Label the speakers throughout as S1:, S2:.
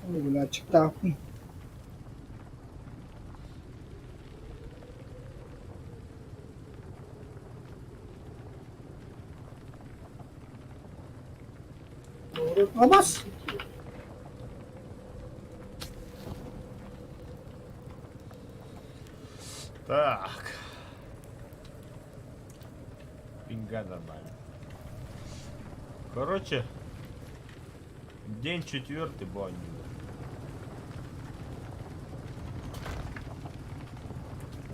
S1: Бля, аччыктаахпын. Абас!
S2: Так. Пинга нормально. Короче, день четвертый баню.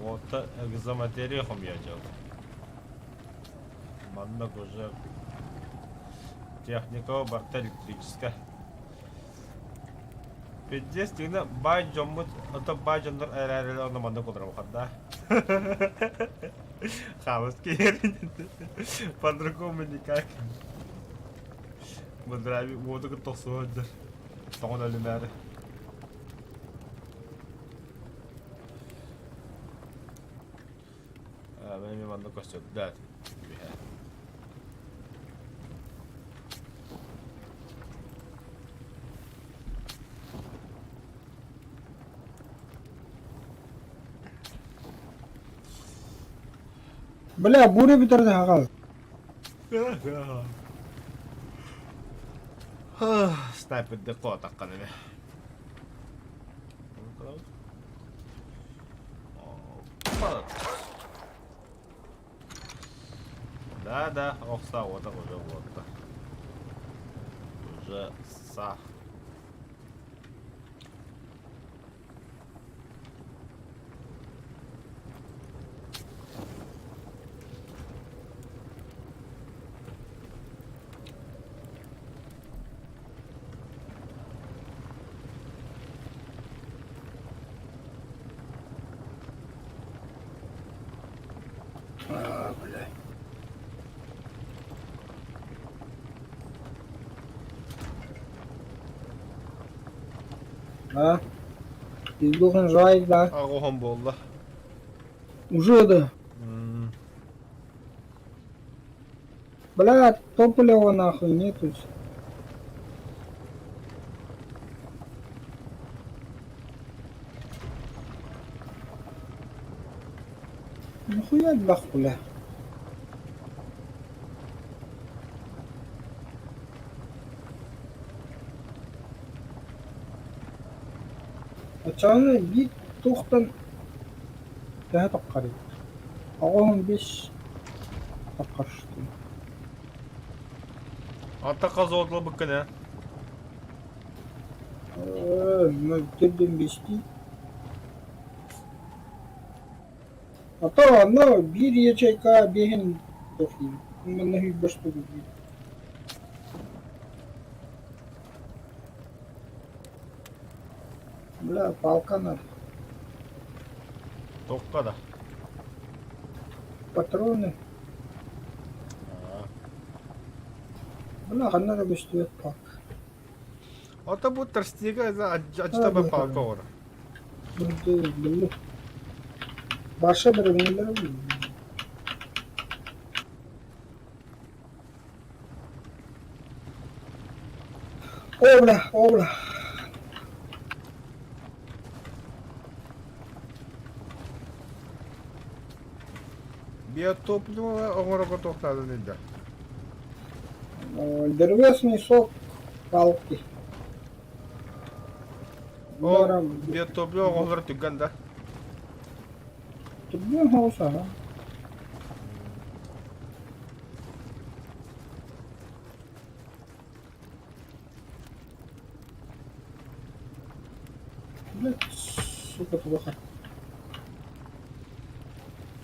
S2: Вот экзоматериахом я делал. Манна уже техника барта электрическая. Пиздец, тигнэ баай дьоммут, ото баай дьоннор эрээрилэр онно маннык олоробухар да. Хаалыс киһи по-другому никак. Мындрави уоту кытта охсуһа сылдьар. Тоҕон өлүмээри. Мен манна көстөрдө
S1: Бля, буря бүтэрдэ хаҕал.
S2: Снайперде қуатаққан эме. Да, да, охса ота уже вот. Уже са.
S1: А, бля. А? Издохнешь, да?
S2: Аҕыһым буолла.
S1: Уже да. Бля, топлива нахуй нету. Нахуя бах, бля. Оччоҕуна биир туохтан төһө таххарый? 85 таххарштыы.
S2: Ата хазотлабыккын ээ?
S1: Төрдүн бэстии. А то онно биир ячейка биэһин манна сүүрбэс тугу диир. Бля, палка надо.
S2: Тохха да.
S1: Патроны. Бля, ханна да көстүбэт палка.
S2: Ото бу тростнига ажтаба палка оҕоро.
S1: Баша бөрөҥөлөрө О, бля, о, бля.
S2: Биотопливо оҥорорго туохтаатын илдьэ.
S1: Древесный сок палки.
S2: О, биотопливо оҥоһуллар түргэн да?
S1: Түргэн соҕус аһа. Блядь, сука, плохо.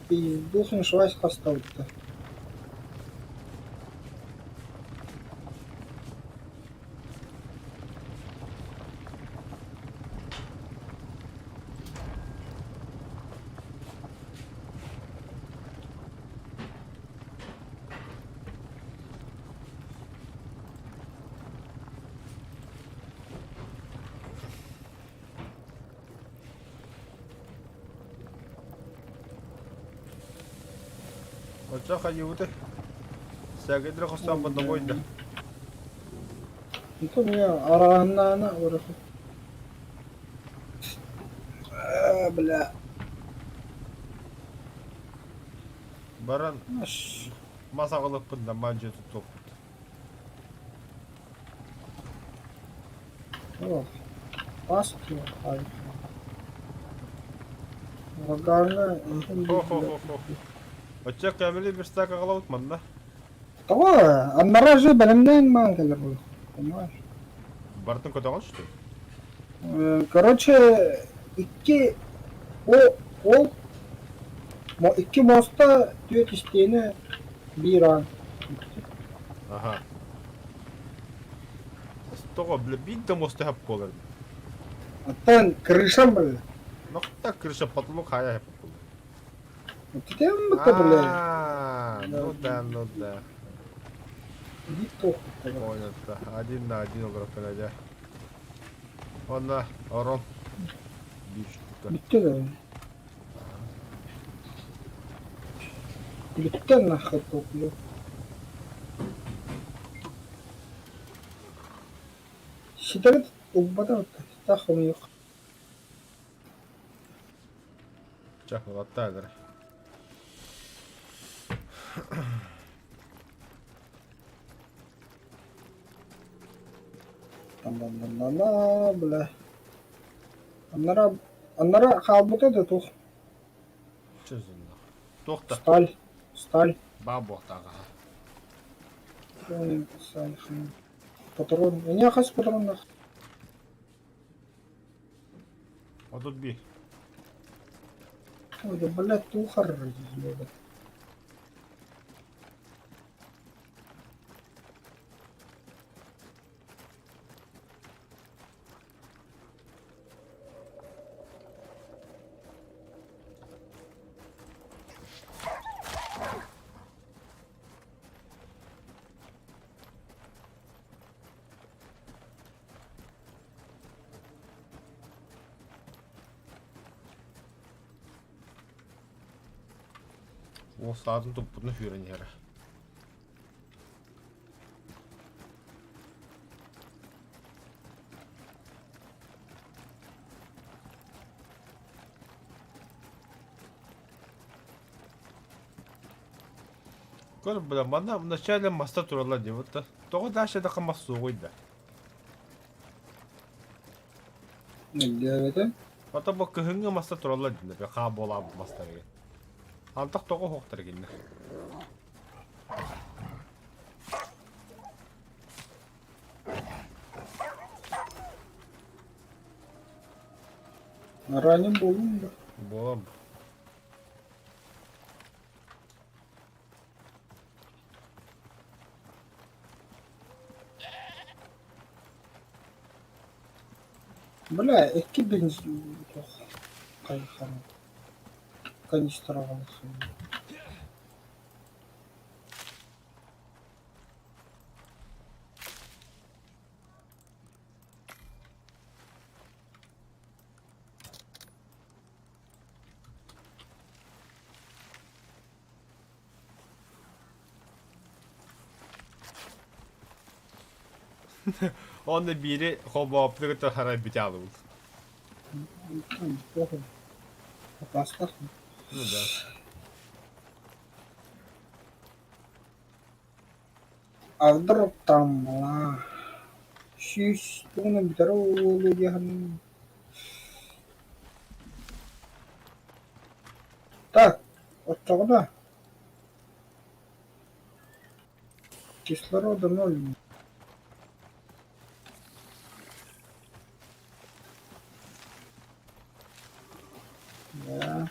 S1: Пиздухин швайс хастаутта.
S2: Оччо хайыыбыты? Сээкэйдэрэ хостоон бондобуой да?
S1: Онтон мне арааһыннаана ураты. Бля.
S2: Баран мас аҕалыппын да мандьа тутуохпут.
S1: О, пас Ураганна
S2: Хо-хо-хо-хо. Оччо кэмили верстак аҕалабыт манна.
S1: Тоҕо? Аннара же бэлэмнээн маан кэлэр буолуох. Понимаешь?
S2: Барытын көтөҕөн что ли?
S1: Короче, икки о ол икки муоста, түөрт истиэнэ, биир аан.
S2: Аха. Тоҕо, бля, биир да муоста хап буолар.
S1: Оттон крышам бля.
S2: Нохта крыша потолок хайа хап буолар.
S1: Тем будто, бля.
S2: А, ну да, ну да.
S1: Иди похуй.
S2: Понял, один на один олорор дьэ. Онно орон биир штука.
S1: Бүттэ да. Бүттэ нахуй топлю. Ситэрит ылбата таах хомуйуох.
S2: Чэ, ылаттаа эрэ.
S1: На бля. Аннара аннара хаалбыта да туох.
S2: Чэ зынна. Туох да.
S1: Сталь. Сталь.
S2: Баа буохтааҕа.
S1: Патрон. Эниэ хас патроннаах?
S2: 31.
S1: Ой, да, блядь, тухар.
S2: Уол саатын туппутун сүүрэн иһэрэ. Көр, бля, манна вначале маста тураллар дии, вот тоҕо дальше да мас суоҕуй да.
S1: Диэбэтэ.
S2: Ото бу кыһыҥҥы маста тураллар дии, хаа буолаабыт мастар Антах тоҕо оһохтор кинилэр.
S1: Ранен буолуҥ да.
S2: Буолан.
S1: Бля, икки бензин хайхан канистра аҕалсın.
S2: Онно биири холбооппуту кытта харайбыт аалыбыт.
S1: Похуй. Опасно.
S2: Ну да.
S1: А вдруг там была сүүс тугунан бүтэрэ буолуо диэхин Так, оччоҕуна кислорода ноль. Да.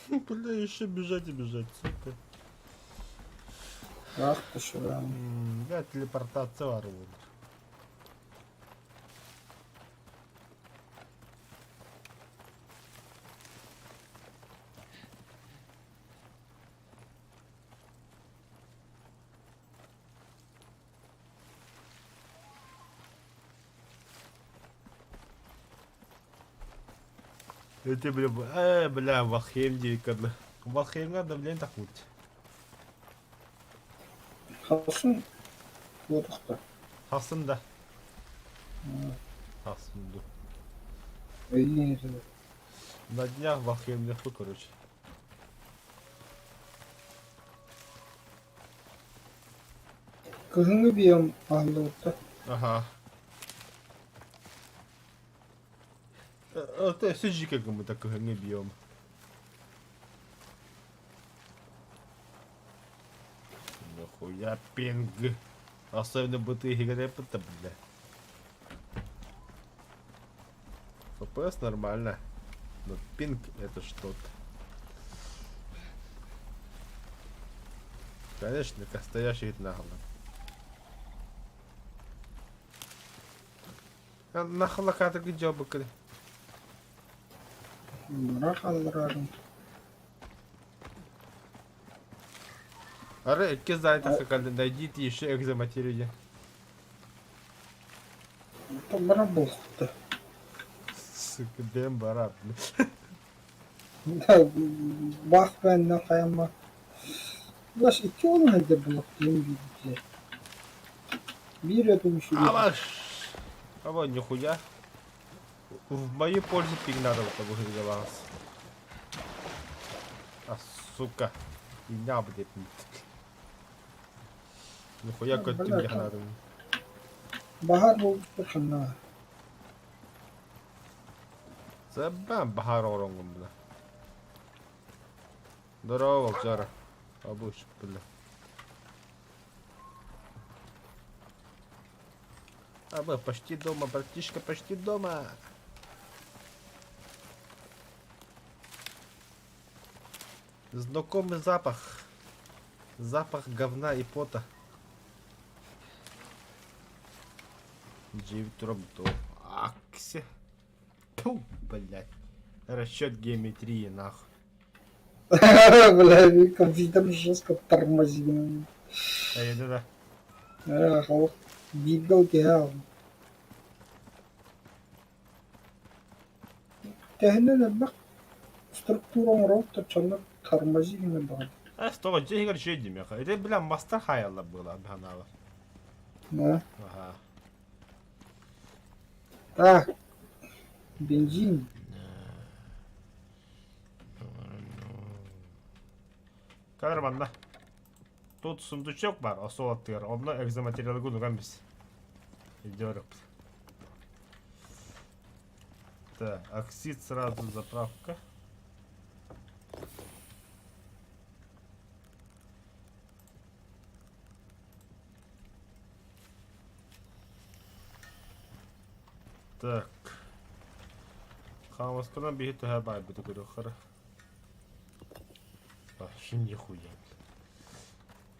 S2: Бля, еще бежать и бежать, сука.
S1: Ах ты шрам.
S2: Бля, телепортация бар буолар. Это, бля, бля, Валхейм диэки Валхеймҥа давление тахмыт.
S1: Халсын буотахта.
S2: Халсын да. Халсын ду.
S1: Өйдүүн
S2: На днях Валхеймнеху, короче.
S1: Кыһыҥҥы биом аһыллыбыттар.
S2: Ага. Это өссө дьиикэ гыммыта кыһыҥҥы биом. Нахуя пинг? Особенно быты иһигэр эппит бля. ФПС нормально, но пинг это что-то. Конечно, настоящий нагло. Нахлакатыгы дьобыкы.
S1: Бара хаалларарын.
S2: Ары икки занятых найдите еще экзоматерию.
S1: Бара буолта.
S2: Сука, дэм бара.
S1: Бах бэннэ хайама. Баш икки уон хайда булах диэн биирдэ. Биир өтүн үчүгэй.
S2: Абаш! Аба, нихуя. В мою пользу пик надо вот того выдавалось. А, сука. Меня, блядь. Нихуя
S1: Бля,
S2: көттүм дьаһанарым.
S1: Баһаар буолбуттар ханна?
S2: Забан баһаар оҥороҥҥун бына. Здорово, волчара. Обуч, бля. А мы почти дома, братишка, почти дома. Знакомый запах. Запах говна и пота. Джив Аксе. Тьфу, блядь. Расчет геометрии, нахуй.
S1: Бля, компьютер жестко тормозит.
S2: Да.
S1: Ээ, бииргэ ол киһи аҕалла. Тэһинэн элбэх структура оҥоробут да дьоннор тормозит гына баҕар.
S2: А что, дьиэ иһигэр үчүгэй диэмиэхэ. Ити, бля, мастар хаайаллар быһыылаах быһанаабар.
S1: Да.
S2: Ага.
S1: Так, бензин.
S2: Кадр манна. Тут сундучок бар, осол аттыгар. Онно экзоматериалгын уган бис. Идёрып. Так, оксид сразу заправка. Так. Хаамысканан биһи төһө баайбыты көрүөххэ. Вообще нихуя.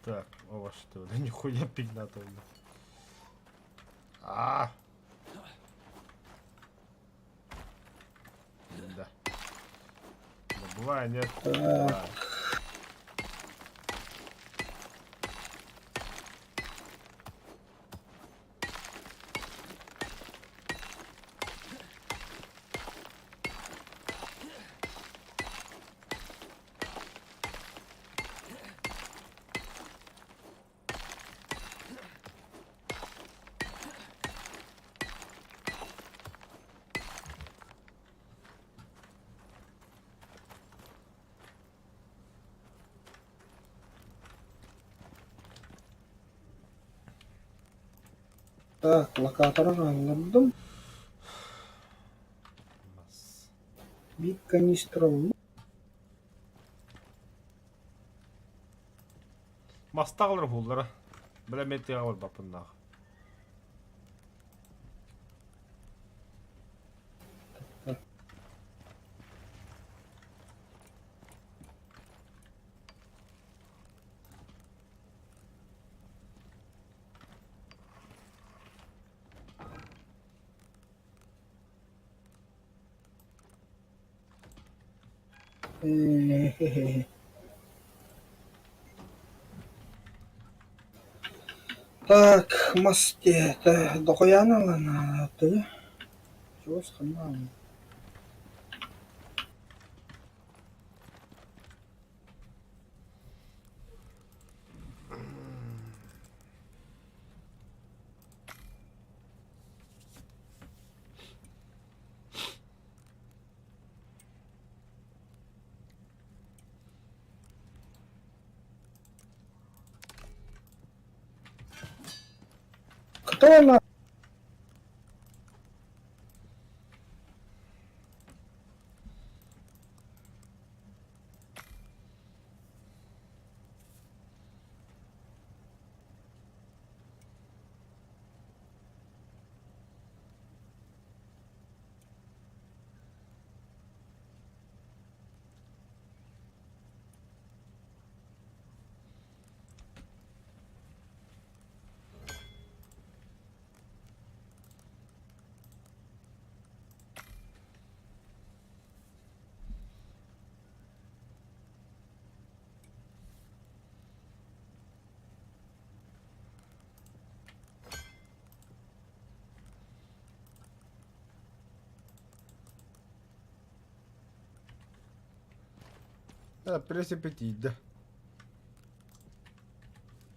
S2: Так, о, что, да нихуя пигната. А! Да. Добывай, нет.
S1: Так, так, локаторы хааллардым.
S2: Мас.
S1: Биир канистра ыллым.
S2: Мастаҕалар уһууллара. Бля, мен тыаҕа барбаппыннаах.
S1: Так, мас диэтэ, дохуйаан ылан аатыы, чугас ханна аҕалыый? Кто на
S2: Да, принципе тиийдэ.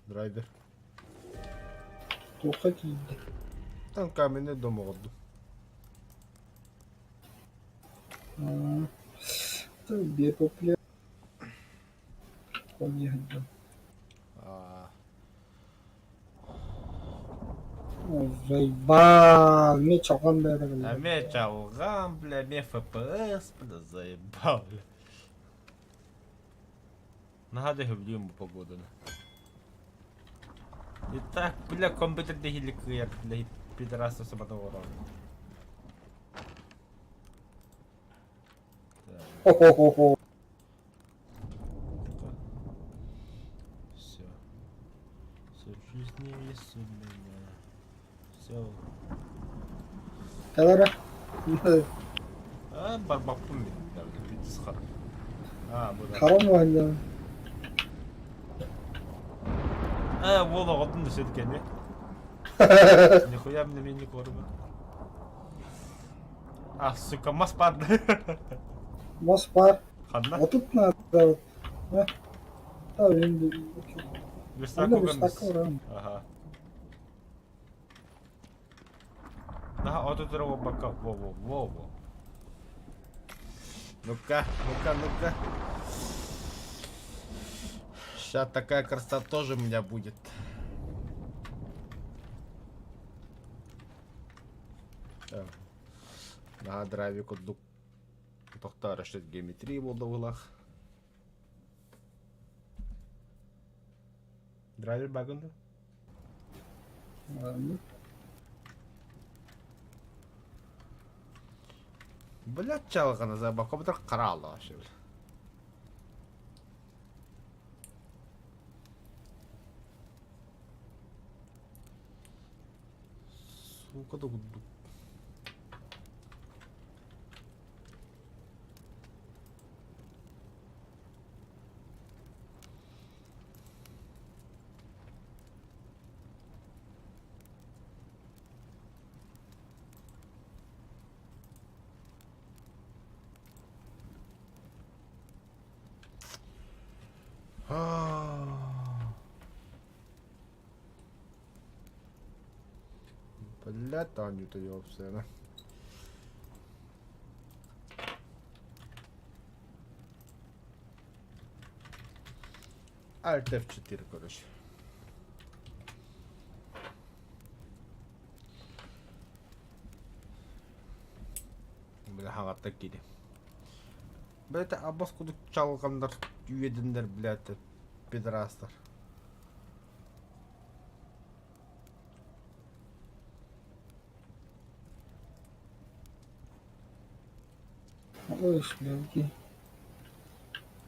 S2: Драйвер.
S1: Туохха тиийдэ?
S2: Там каменный дом оҕордум.
S1: Биир популяр Поехали. Заебал, мне чалган
S2: А мне чалган, бля, мне ФПС, бля, заебал, бля. Наһаа сөбүлүүм бу погоданы. И так, бля, компьютер дэһиилик кыайар, бля, пидорас сабата олорор.
S1: Хо-хо-хо-хо.
S2: Все. Все в жизни есть у меня. Все.
S1: Кэлэрэ.
S2: А, барбаппын мин. Пиздец хара. А, бу да.
S1: Харам оонньоон.
S2: А, уол оҕотун да сөткени. Нихуя мне не корма. А, сука, мас баар.
S1: Мас баар.
S2: Ханна?
S1: Отут наада.
S2: Верстак
S1: Онно
S2: уган
S1: верстакка баран.
S2: Ага. Наһаа отут эрэ буолбакка, во-во-во-во. Ну-ка, ну-ка, ну-ка. Сейчас такая красота тоже у меня будет. Так. Наһаа драйвик курдук тохтоо расчет геометрии буолла Драйвер багын да? Блядь, чалҕана забакобутар хараалла вообще. Сука да курдук. Блядь, Анюта ёпсена. Alt F4, короче. Бля, хаҕатта кири. Блядь, абас кудук чалҕаннар, үөдэннэр, блядь, пидорастар.
S1: Ой, блядь.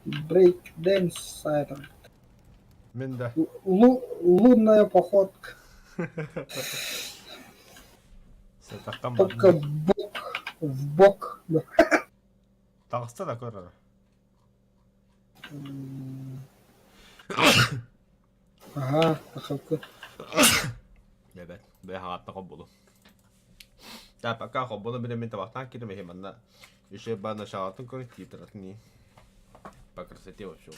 S1: Брейк дэнс это.
S2: Мин да.
S1: Лунная походка.
S2: Сатахтан
S1: Только в бок. В бок.
S2: Таҕыста да көрөр.
S1: Аһаа, тахалкы.
S2: Эбэт, бэйэ хаҕатта холболу. Так, пока холбону билэ мин табахтаан киирим иһи манна еще ба началатын көрүн титратын и по красоте вообще.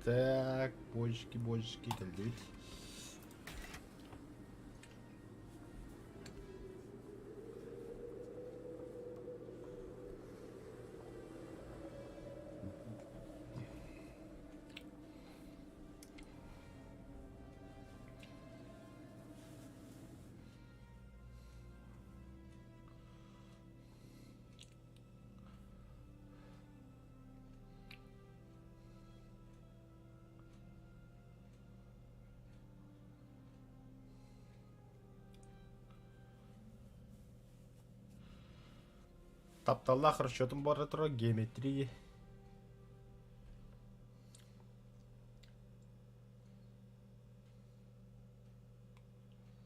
S2: Так, бочки, бочки кэллибит. Тапталлаах расчетум бара турар геометрии.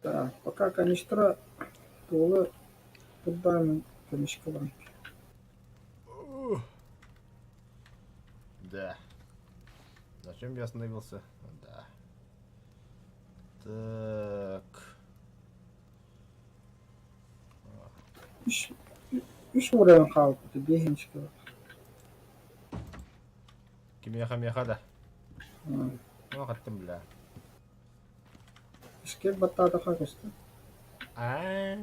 S1: Да, пока канистра туолу турдаан көмүскэ баран.
S2: Да. На чем я остановился? Да. Так.
S1: Үс үс уурайан хаалбыта биэһинчикэ бар.
S2: Кимиэхэ миэхэ да. Ну, хаттым бля.
S1: Искер баттаатахха көстөр.
S2: А,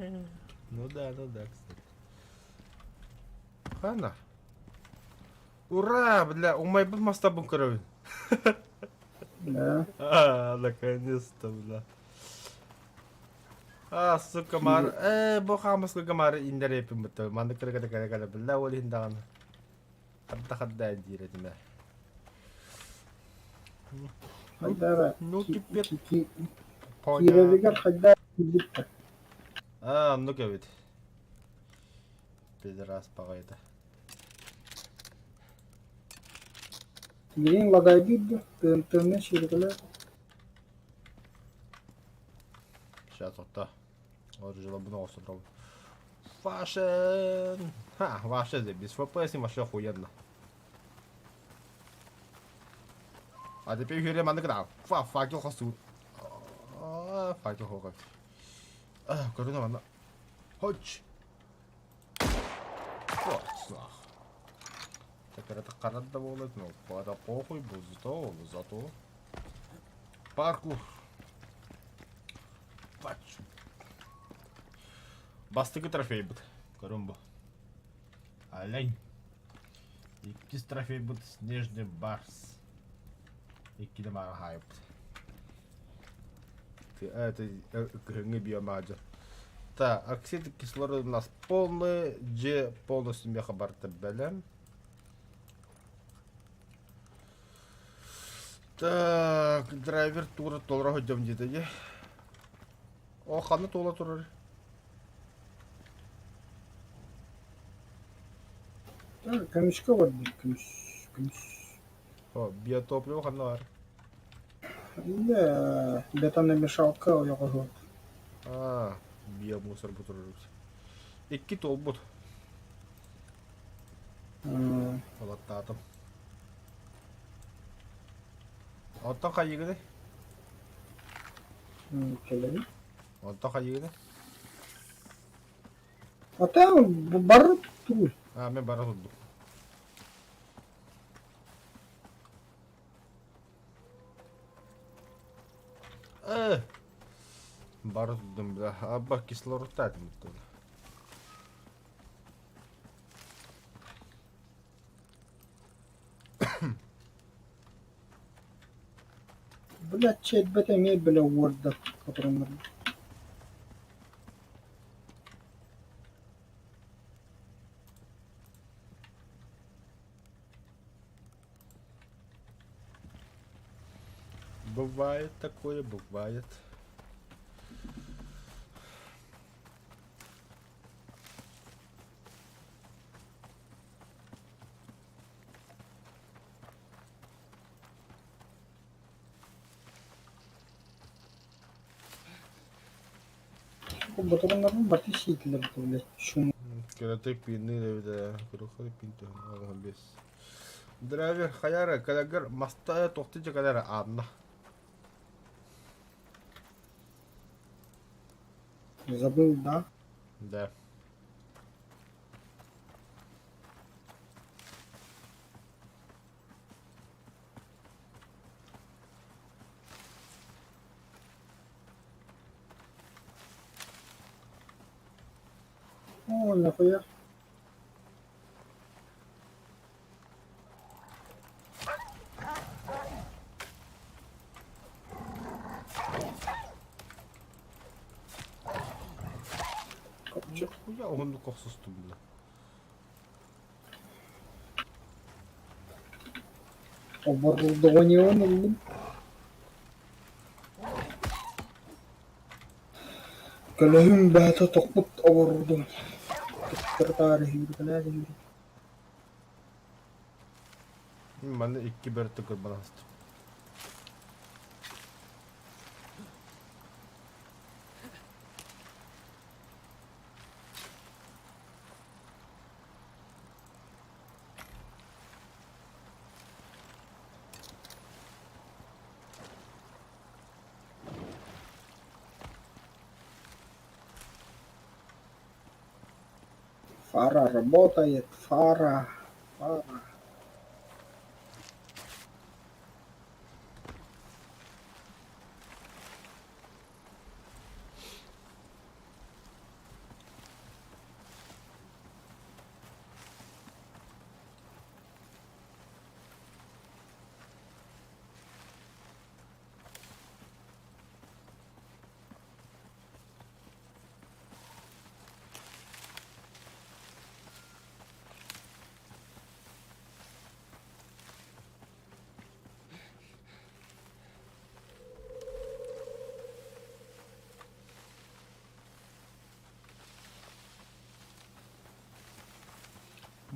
S2: ну да, кстати. Хана. Ура, бля, умайбыт мастабын көрөбүн.
S1: Да.
S2: А, наконец-то, бля. А, сука, маар, бу хаамыска маар иннэр эппин бытта. Маннык кыра кыра кыра бля, ол иһин даҕаны. Хадда хадда диир этим ээ.
S1: Хайдара
S2: Ну, теперь
S1: киирэригэр хайда киирбиттэр.
S2: А, оннук эбит. Пидорас баҕайыта.
S1: Тигриҥ ладайдыыр дуо? Тыын-тыынын сииргэлээх.
S2: Сейчас отто. Оружие оҕустан Фашен! Ха, вообще без FPS вообще охуенно. А теперь үһүөрэ маннык гына. Фа, факел хостуу. Факел хоҕой. Көрүнэ манна. Хоч. Вот, Так это харада болот, но пора похуй, зато, зато. Паркур. Пач. Бастакы трофейбыт. Көрүҥ бу. Олень. Иккис трофейбыт Снежный барс. Иккини маара хаайыппыт. Это кыһыҥҥы биомаадьа. Так, оксид кислорода у нас полный, G полностью меха барыта бэлэм. Так, драйвер тура толоро сылдьабын диэтэ дии. О, ханна туола турар?
S1: Так, көмүскэ барбыт, көмүс, көмүс.
S2: О, биотопливо ханна бар?
S1: Да, бетономешалка ойоҕоһу.
S2: А, биомусор бу турар. Икки туолбут. Олаттаатым. Оттон хайыгыный?
S1: Кэлэбин.
S2: Онтон хайыгыный?
S1: Ата бар тугуй?
S2: А, мен бара турдум. Э, бара турдум, бля. Абба кислород этим.
S1: Блядь, чэйбэт эмиэ бile уорда патроннар.
S2: Бывает такое, бывает.
S1: Ботуруҥнарбын барыта сиэтилэр блядь, шум.
S2: Кыратык пинныыр эбит ээ, кырыхай пин туһунан бес. Драйвер хайара кэлэгэр маста тохту дьэ кэлэр Анна.
S1: Забыл, да?
S2: Да.
S1: О, нахуя?
S2: Нихуя уһуннук охсустум бля.
S1: Оборудование ыллым. Көлөһүм бэйэтэ тохпут оборудование. Төттөрү-таары сүүрүкэлээн иһиирин.
S2: Манна икки бөртө кырбанаһыстым.
S1: Фара работает, фара, фара.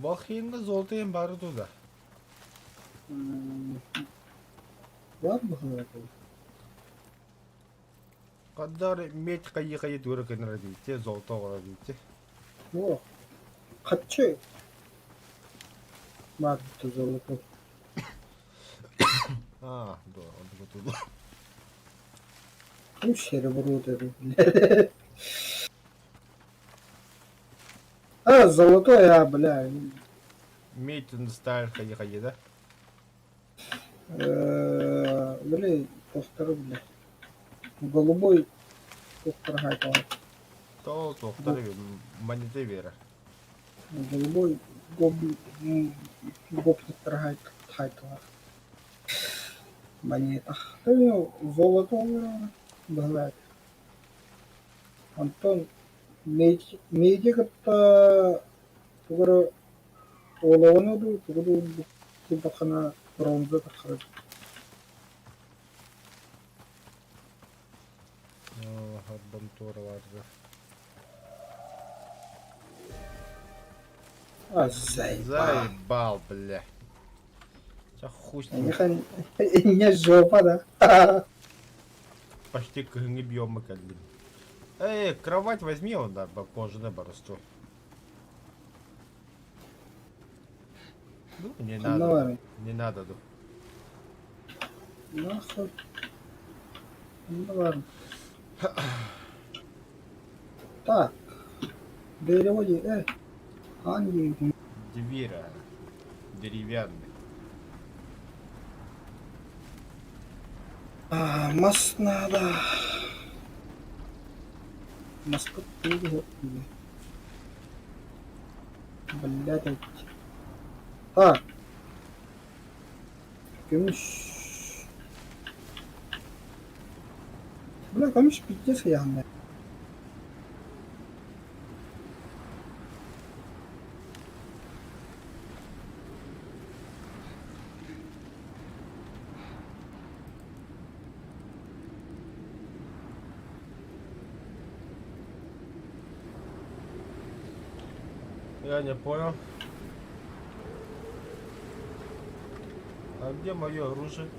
S2: Балхиҥҥа золотойун баара дуо да?
S1: Бар быһыылаах
S2: Ханна медь хайыы-хайыы туора гынара диэти, золото оҕоро диэти.
S1: О, хаччы баар золото.
S2: А, да, онтуга
S1: Ну, серебро это, А, золотой, а, бля.
S2: Медь сталь хайыы-хайыы да?
S1: Бля, повторю, бля. Голубой повторгай.
S2: То туохтар монета биэрэр.
S1: Голубой гопниктар хаайтылар. Монета. Золото быһалаат. Онтон медиа кытта тугу эрэ олоҕуну дуу, тугу дуу булбаххына бронза таххарар.
S2: Харбам туораларга.
S1: А, заебал.
S2: Заебал, бля. Ча хуй с ним.
S1: Не жопа, да?
S2: Почти кыһыҥҥы биома кэллим. Эй, кровать возьми он, да, кожаный барысту. Ну, не надо. Не надо, да.
S1: Нахуй. Ну ладно. Так. Дерево, Анди.
S2: Дверь деревянный.
S1: А, мас надо. Маска Блядь. Так. Көмүс. Бля, көмүс пиздец ыйаһынна.
S2: Я не понял. А где мое оружие?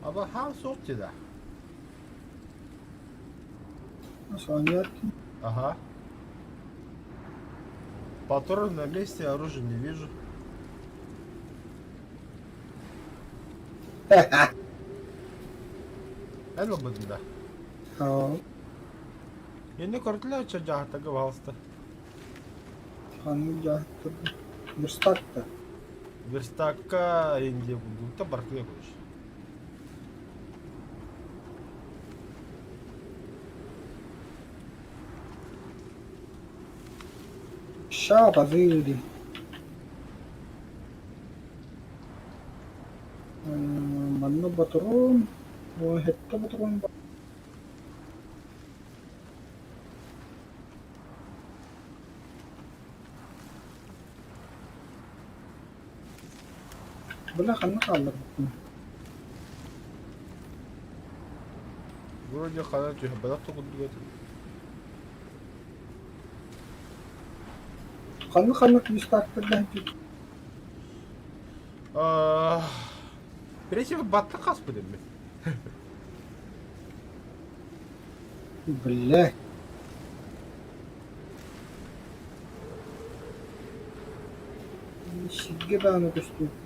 S2: Аба хаан суох да.
S1: Соня.
S2: Ага. Патрон на месте, оружие не вижу. Эн ылбытым да.
S1: Аа.
S2: Инни көрдүлэр дьаһатага пожалуйста.
S1: Ханнык дьаһаттар верстакта.
S2: Верстакка Индия курдукта барытыга короче.
S1: Ща позырим. Манна батрон, хэттэ батрон Бля, ханна хаалларбыппын.
S2: Вроде хана түһэрбэтэх да курдук этим.
S1: Ханна-ханна верстактардаах
S2: Прежде баттык хаспыт эммит.
S1: Бля. Сиргэ даҕаны көстүбүппүт.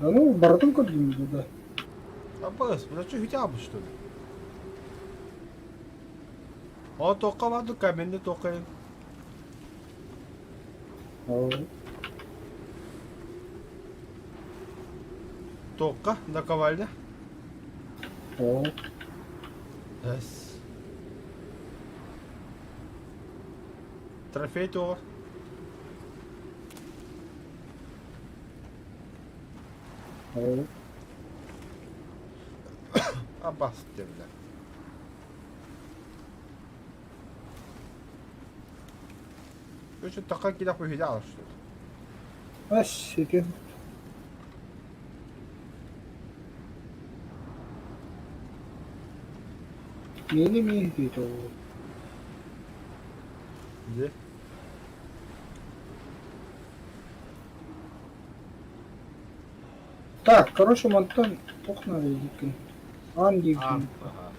S1: Да ну, барытын көрдүм да.
S2: Абыс, бля, что хотя бы что ли? О, тоққа барды, каменный тоқайын. Тоққа, наковальня.
S1: О.
S2: Эс. Трофей тоҕо.
S1: О.
S2: Абас бля. Үчүн таққа килэх быһыйда что ли?
S1: Эс, ити. Мени мени дейді ол.
S2: Где?
S1: Так, короче, мантан туох надо диикин. Аан диикин.
S2: Ага.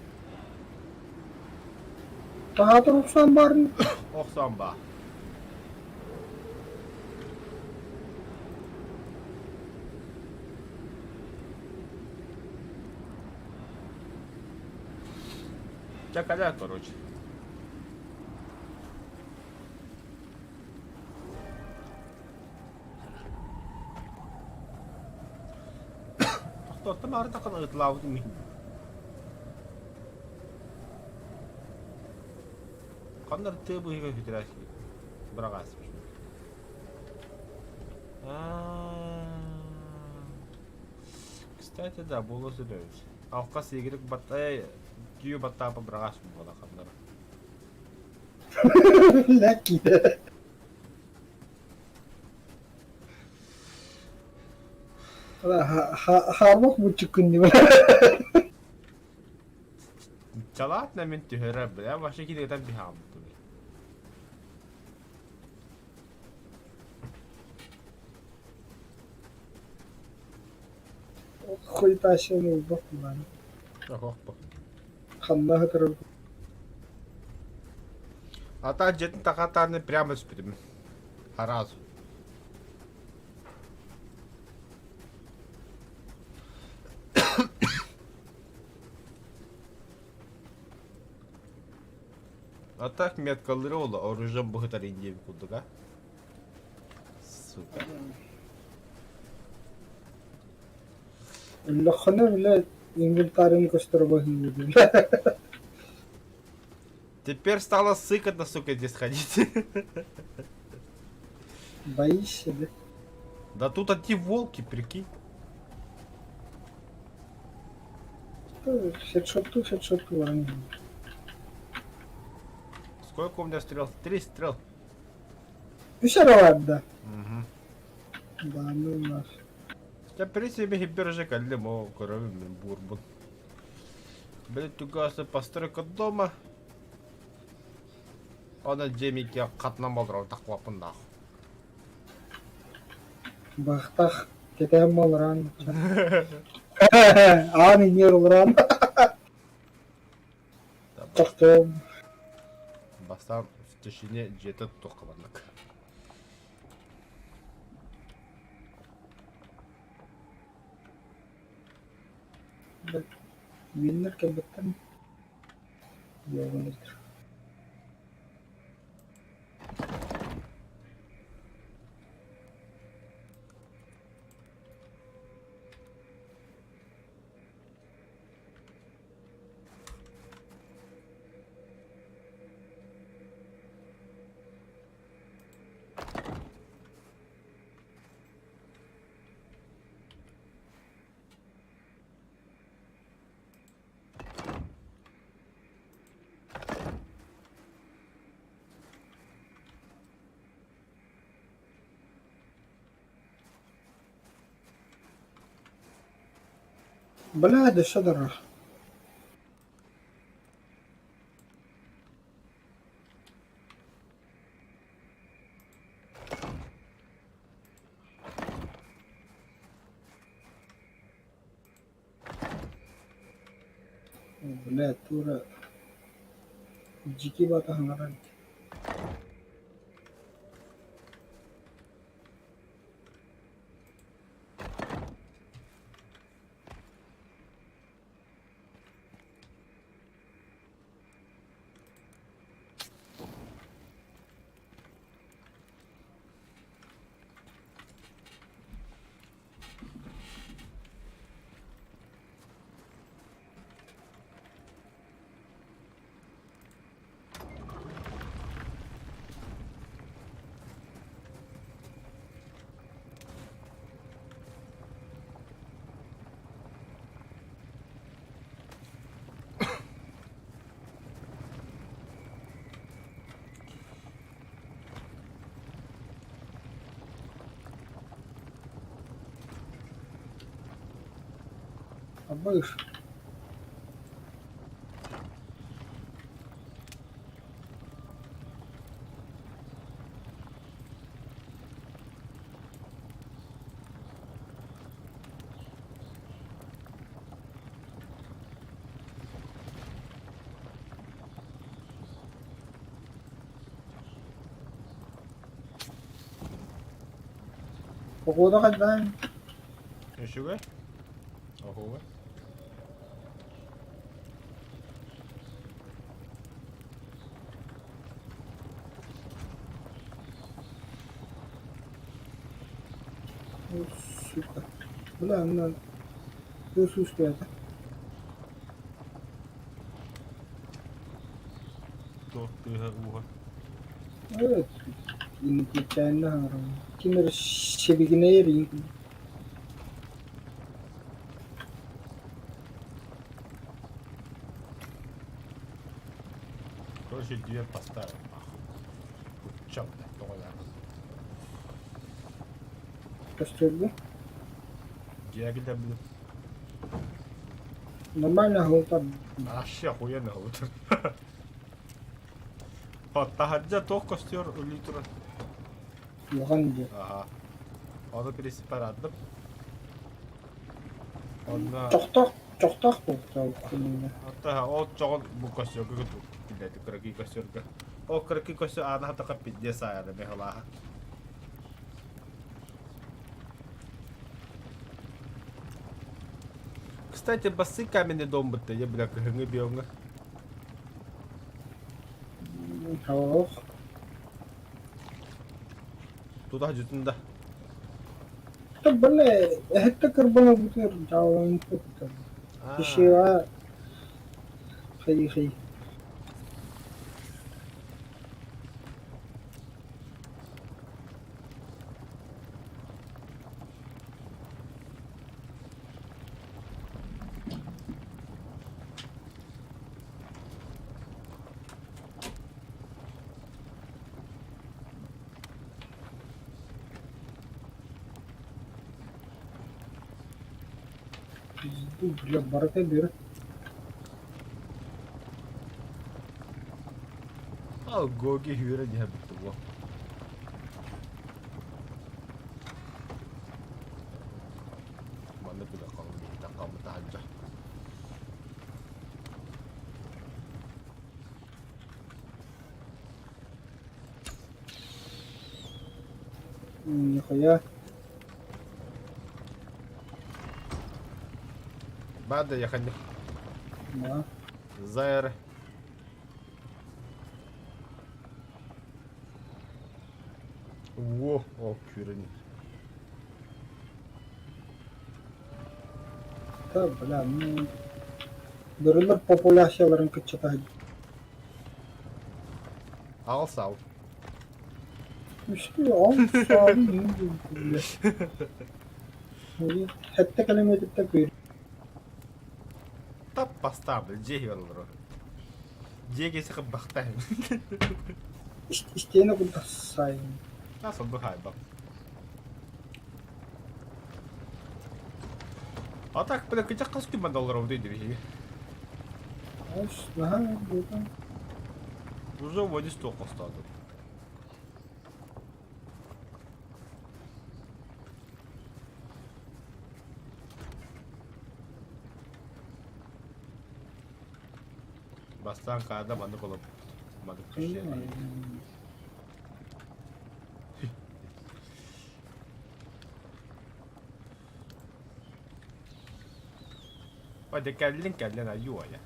S1: Таһаатар охсоон баарын
S2: Охсон ба. Чэ кэлээр короче. Тохтоттум аары таххан ыытылаабытым иһин. Ханна тыа быыһыгар күтүрээс быраҕаасыбыт. Кстати, да, буолуо сөп эбит. Алка сиигирик баттай түү баттаапа быраҕаас буола ханнара.
S1: Лэкки. Харбах буччуккун дии.
S2: Чалаат мин түһэрэр, бля, вообще киһи биһааммыт.
S1: Хуйтаащын ылбат буолаары. Ханна сытарым
S2: А так дьиэтин тахатааны прямо түспүтүм. Сразу. А так меткалары ола оружием быһытар индиэбит курдук а. Сука.
S1: Өллөххүнэ бile инвентарьын көстөр быһыыбын.
S2: Теперь стало сыкотно, сука, здесь ходить.
S1: Боишься, да?
S2: Да тут одни волки, прикинь.
S1: Хедшоту, хедшоту баран.
S2: Сколько у меня стрел? Три стрел.
S1: Үс эрэ бар да.
S2: Угу.
S1: Да, ну нафиг.
S2: Я при себе хибержи каллим, о, крови мен бурбун. Блять, тугасы постройка дома. Ана Джемике қатынан болдырар тақлапын нах.
S1: Бахтах кэтээн буоларан. Аан иҥиэр олорон. Тохтуом.
S2: Бастаан в тишине дьиэтэ туохха барнык.
S1: Миннэр кэлбэттэр. Буолан Бля, өссө да Бля, тура дьикти батаһыҥаран Абыш. Погода хайдаан?
S2: Үчүгэй. Оһуобай.
S1: Сука. Бля, на присутствует.
S2: Туох тыаһа ууһа.
S1: Инникичээннэ хаҥарам. Ким эрэ сибигинэйэр иин
S2: Короче, дверь поставил нахуй. Кучча, блядь, тоҕо
S1: көстөргө.
S2: Дьиэги да блин.
S1: Нормально аһылытар.
S2: Вообще охуенно аһылытар. Таһырдьа туох костер өлүү турар.
S1: Улахан дьиэ.
S2: Аха. Ону пересепарадым. Онно
S1: Чохтоох чохтоох буолуохтаах.
S2: Оттон ол чоҕун бу костерга киллэрдик кыракый костерга. Ол кыракый костер аана хатаха пиздец аайана бэһэлааха. Кстати, басы каменный дом бытта, я бля кыһыҥҥы биоҥҥа.
S1: Ох,
S2: Тутах дьутун да.
S1: Бля, эһэтте кырбана бутер жаалан кыттар. Ишиа хай хай. Бля, барыта бер.
S2: Ал Гоги hüyre diye bitti bu. Манна күлэ хаалбыта хаалбыта сылдьар.
S1: Нихуя.
S2: Бада яханья.
S1: Да.
S2: Зайр. Во, о, кюрени.
S1: Да, бля, ну... Бөрөлөр популяцияларын кыччата
S2: Ал сал.
S1: Үстүү ол саабын Сэттэ километртэн күүр
S2: Тап поставлю, дьиэ олорор. Дьиэ киһи бахта.
S1: Истиэнэ курдук сайын.
S2: Тас оннук хаайбат. А так, бля, кычах хас күн манна олоробут диэбиһиги.
S1: Ос, наһаа буолан.
S2: Уже водис туох хостоотум. Бастаан хаада маннык олорбут. Маннык түһүө. Ой, дьэ кэллиҥ кэллин айуу айа.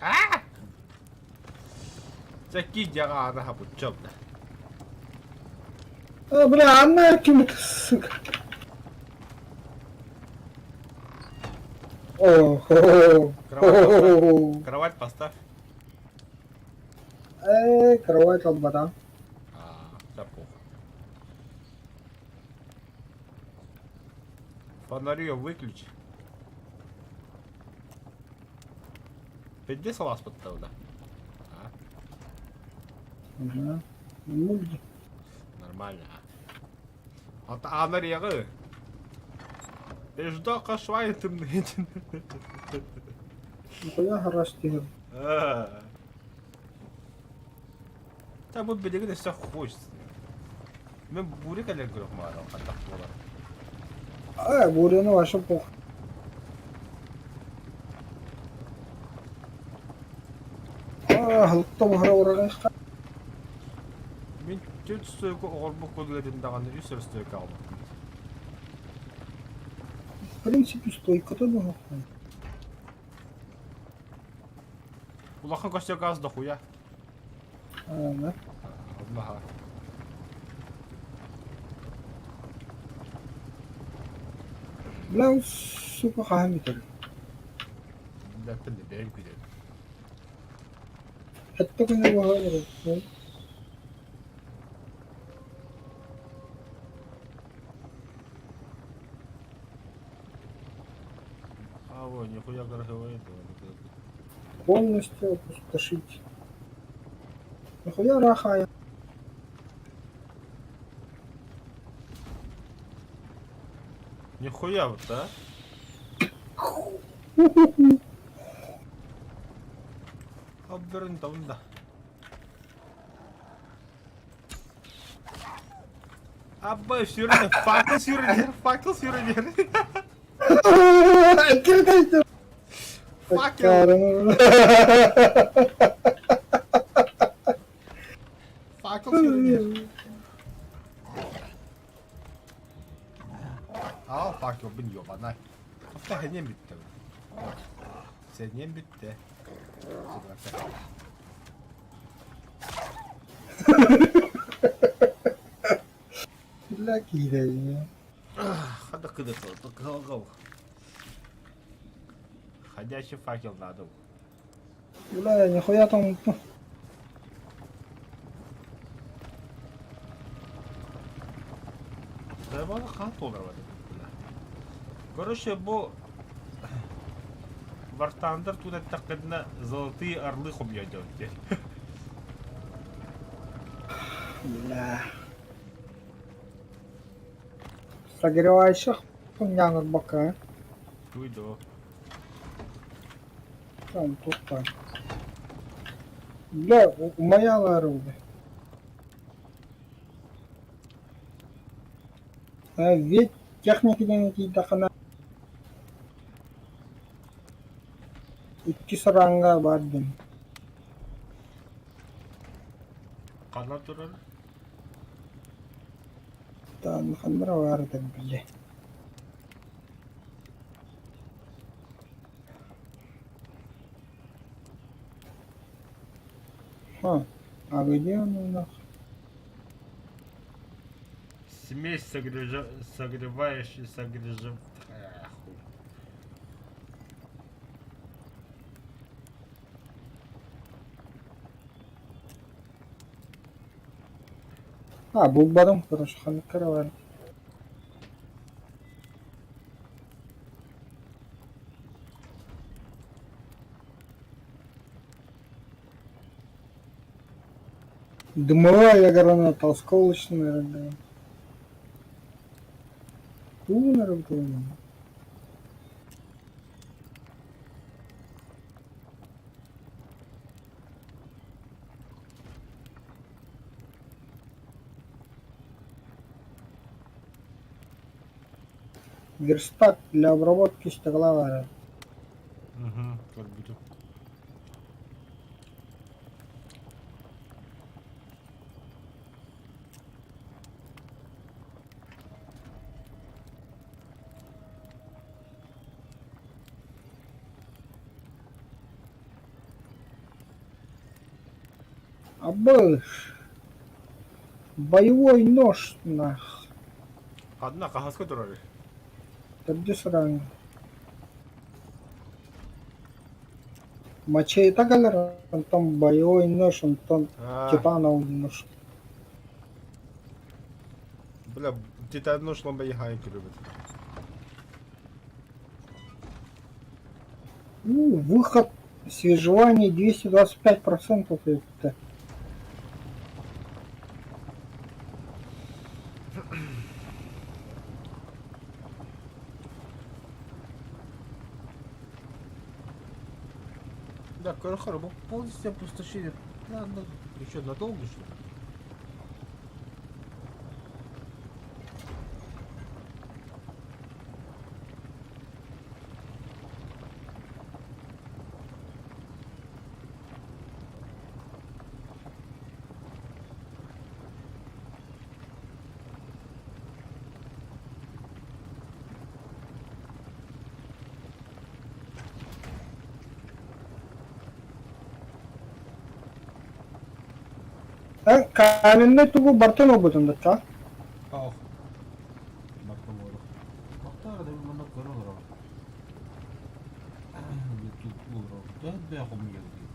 S2: Аа! Дьэ киирдиэҕэ аана хапыччам да.
S1: А, бля, Анна ким сука. О, хо
S2: Кровать поставь. Кровать поставь.
S1: Э, кровать албата.
S2: А, да похуй. Фонари выключи. Пизде салас да? А?
S1: Угу. Ну,
S2: Нормально. А анареҕы. Пизда кашвай тымныытын.
S1: Нихуя харас тиһэр.
S2: Та бу билигин өссө хуй. Мен бури кэлэр көрөх маара хаттах буолар.
S1: А, буряны вообще похуй. А, халыкта буһара ураҕайха.
S2: Мин түөрт стойка оҕорбут курдук даҕаны үс эрэ стойка аҕалбыппын.
S1: В принципе, стойката буһуохха.
S2: Улахан костер газ дохуя.
S1: Ана.
S2: Онно
S1: Бля, сука, хаһан бүтэр?
S2: Билбэппин да бэйэм күүтэбин.
S1: Сэттэ күнү быһа олорбуппун.
S2: А, ой, нихуя красивый
S1: Полностью опустошить. Нахуя рахая?
S2: Нихуя вот, да? Обвернута да. Абба сүүрэн, факел сүүрэн, факел сүүрэн.
S1: Кирдейді.
S2: Факел, факел сүүрэн. Ал факел бин ёбанай. Хапта хэнем бүттэ. Сэнем бүттэ.
S1: Бля, киирэй.
S2: Хада кыдыкыл. Ходячий факел надо.
S1: Бля, нихуя там.
S2: Дайбаны хаан туолар бля. Короче, бу War Thunder туун эттэххинэ золотые орлы хомуйа диэн.
S1: Бля. Согревающих хуйня бока.
S2: Туй до.
S1: Там тут так. Бля, моя орудие. А ведь техники диэн тиийдэххинэ иккис ранга бардым.
S2: Ханна турар?
S1: Там ханнара баар этэ бile. Ха, а где он у нас?
S2: Смесь согревающий согрежев... Хуй.
S1: А, булбадым, короче, ханнара бар. Дымовая граната, осколочная, да. Тунер был. Верстак для обработки стекла баар.
S2: Угу, көрбүтүм.
S1: Абыш. Боевой нож, нах.
S2: Ханна хаһыска турар?
S1: Төрдүс ранг. Мачете кэлэр, онтон боевой нож, онтон
S2: А,
S1: титановый нож.
S2: бля, титан нож ламбайхай любит.
S1: Ну, выход свежевание 225% это.
S2: Да, короче, полностью опустошили. Да, ну, еще надолго, что ли?
S1: Каменный тугу бартын ылбытын да
S2: Ох. Бартын буолуох. Бахтар да манна көрө олорор. Олорор. Төһө хомуйар дии.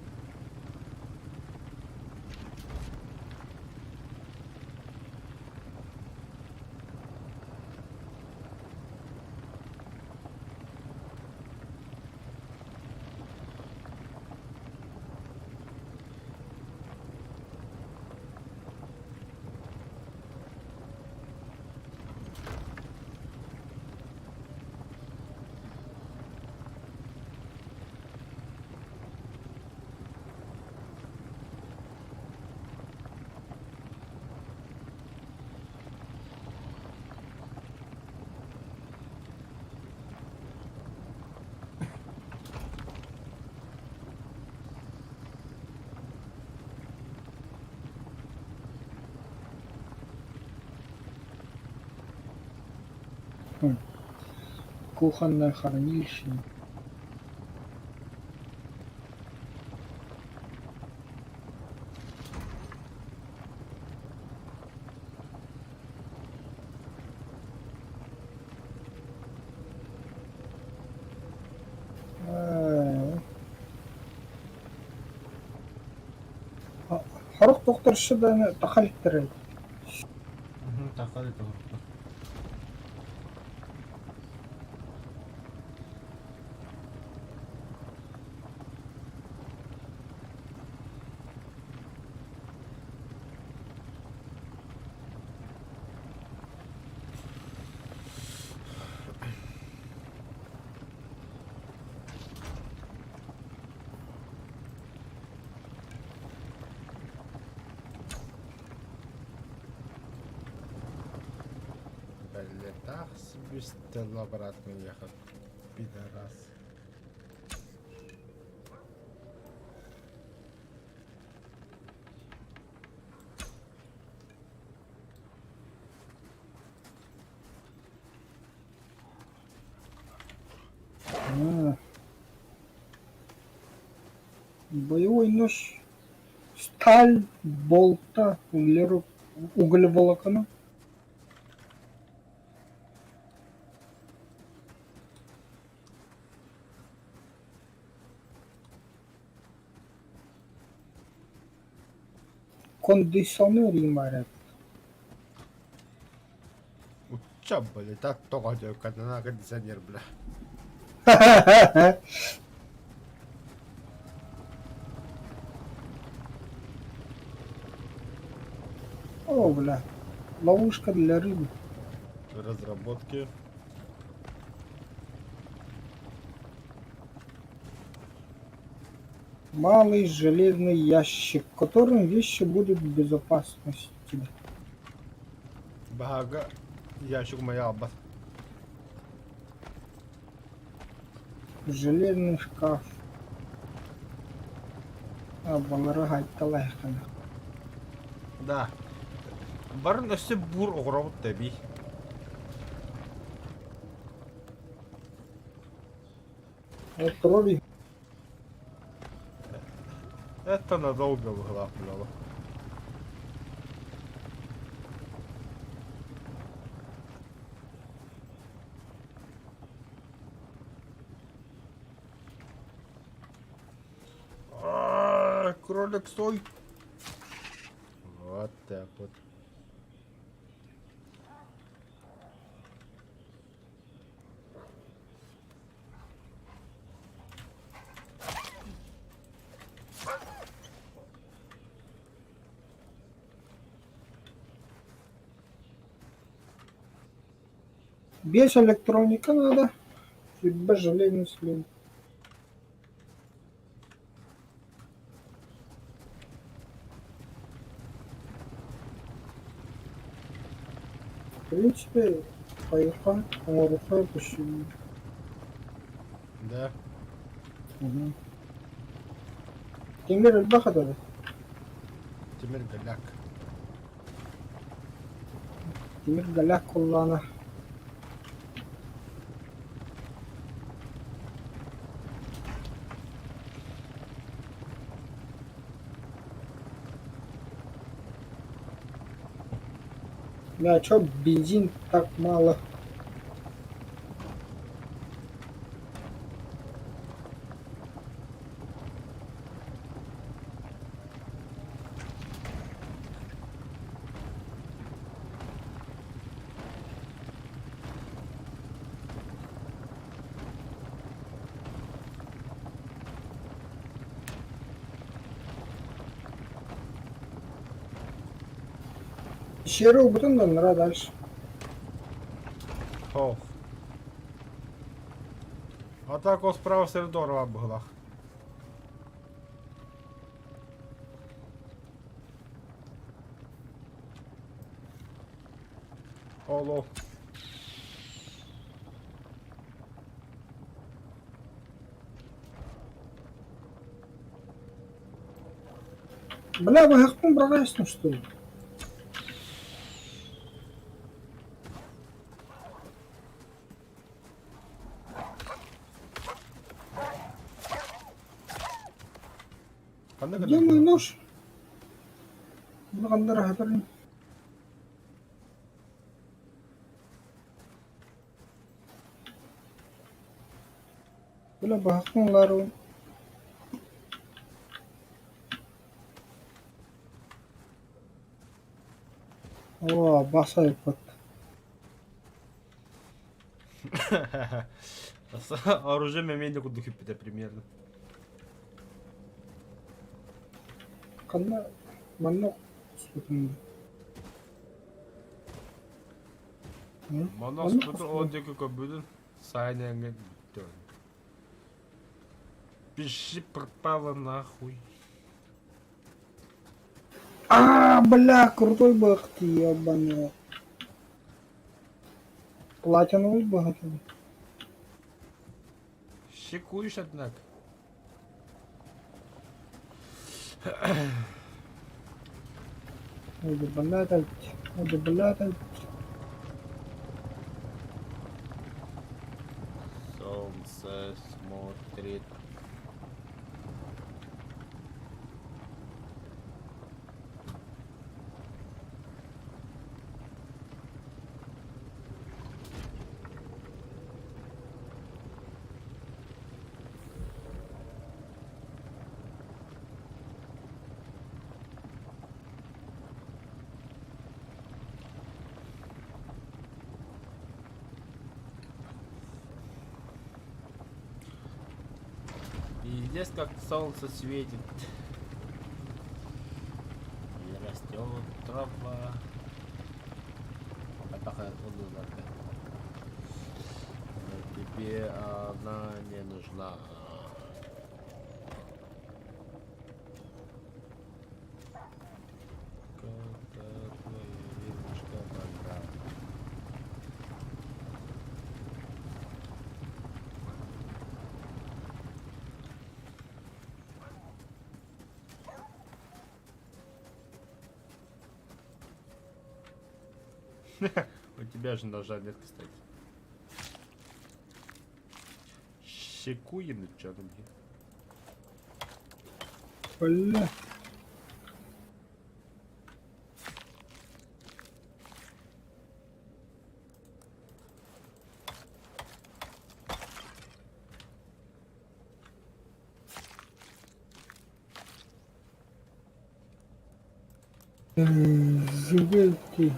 S1: Кухонное хранилище. Сорох тохторшо даҕаны таха иликтэр эбит.
S2: Таха илик олорто. Бэллэтэх сибистэн обратно ехать, пидорас.
S1: А. Боевой нож, сталь, болта, углеволокно. Кондиционер имарет.
S2: Уча, блядь, так тоҕо катана кондиционер, бля.
S1: О, бля. Ловушка для рыбы.
S2: Разработки.
S1: Малый железный ящик, в котором вещи будут в безопасности.
S2: Баһага ящик моя албас.
S1: Железный шкаф. А, балары хайталайхана.
S2: Да. Барын өссө бур оҕоробут тэбии.
S1: Тролли.
S2: Это надолго была, бля. А, кролик, стой! Вот так вот.
S1: Без электроника надо. Либо железный слив. В принципе, поехал, оҥоруха көстүү.
S2: Да.
S1: Угу. Тимир элбэх этэ.
S2: Тимир голяк.
S1: Тимир голяк куллаана. Бля, чё бензин так мало? Сиэри ылбытын да ыныраа дальше.
S2: Ох. А так ол справа сири здорово быһылах. Ол ол.
S1: Бля, быһахпын быраҕайсың что ли?
S2: Ханна
S1: Где
S2: гынна?
S1: мой нож? Bunu ханна раһатарын. Бля, быһахпын ылаарыбын. Оо, бас айыппыт.
S2: Оружие мемейли курдук үппүтэ примерно.
S1: Ханна манна спутун.
S2: Манна спутун ол диэки көрбүтүн сайын эҥин бүттэ. Пиши пропало нахуй.
S1: А, бля, крутой бах ты, ебаный. Платиновый богатый.
S2: Щекуешь, однако.
S1: Ой, блядь, ой, блядь.
S2: Солнце смотрит. Пиздец, как солнце светит. И растет трава. Но тебе она не нужна. Когда твоя девушка богата. У тебя же ножа нет, кстати. Щекуем чё там?
S1: Бля. Звезды.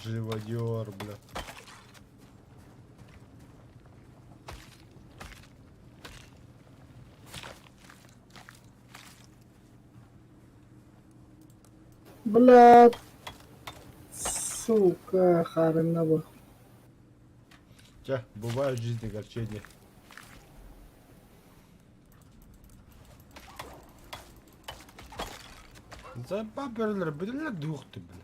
S2: Живодер, бля.
S1: Блядь, сука, харына
S2: Чэ, бывает в жизни огорчения. Заебал бөрөлөр билэлэр дуохту бile.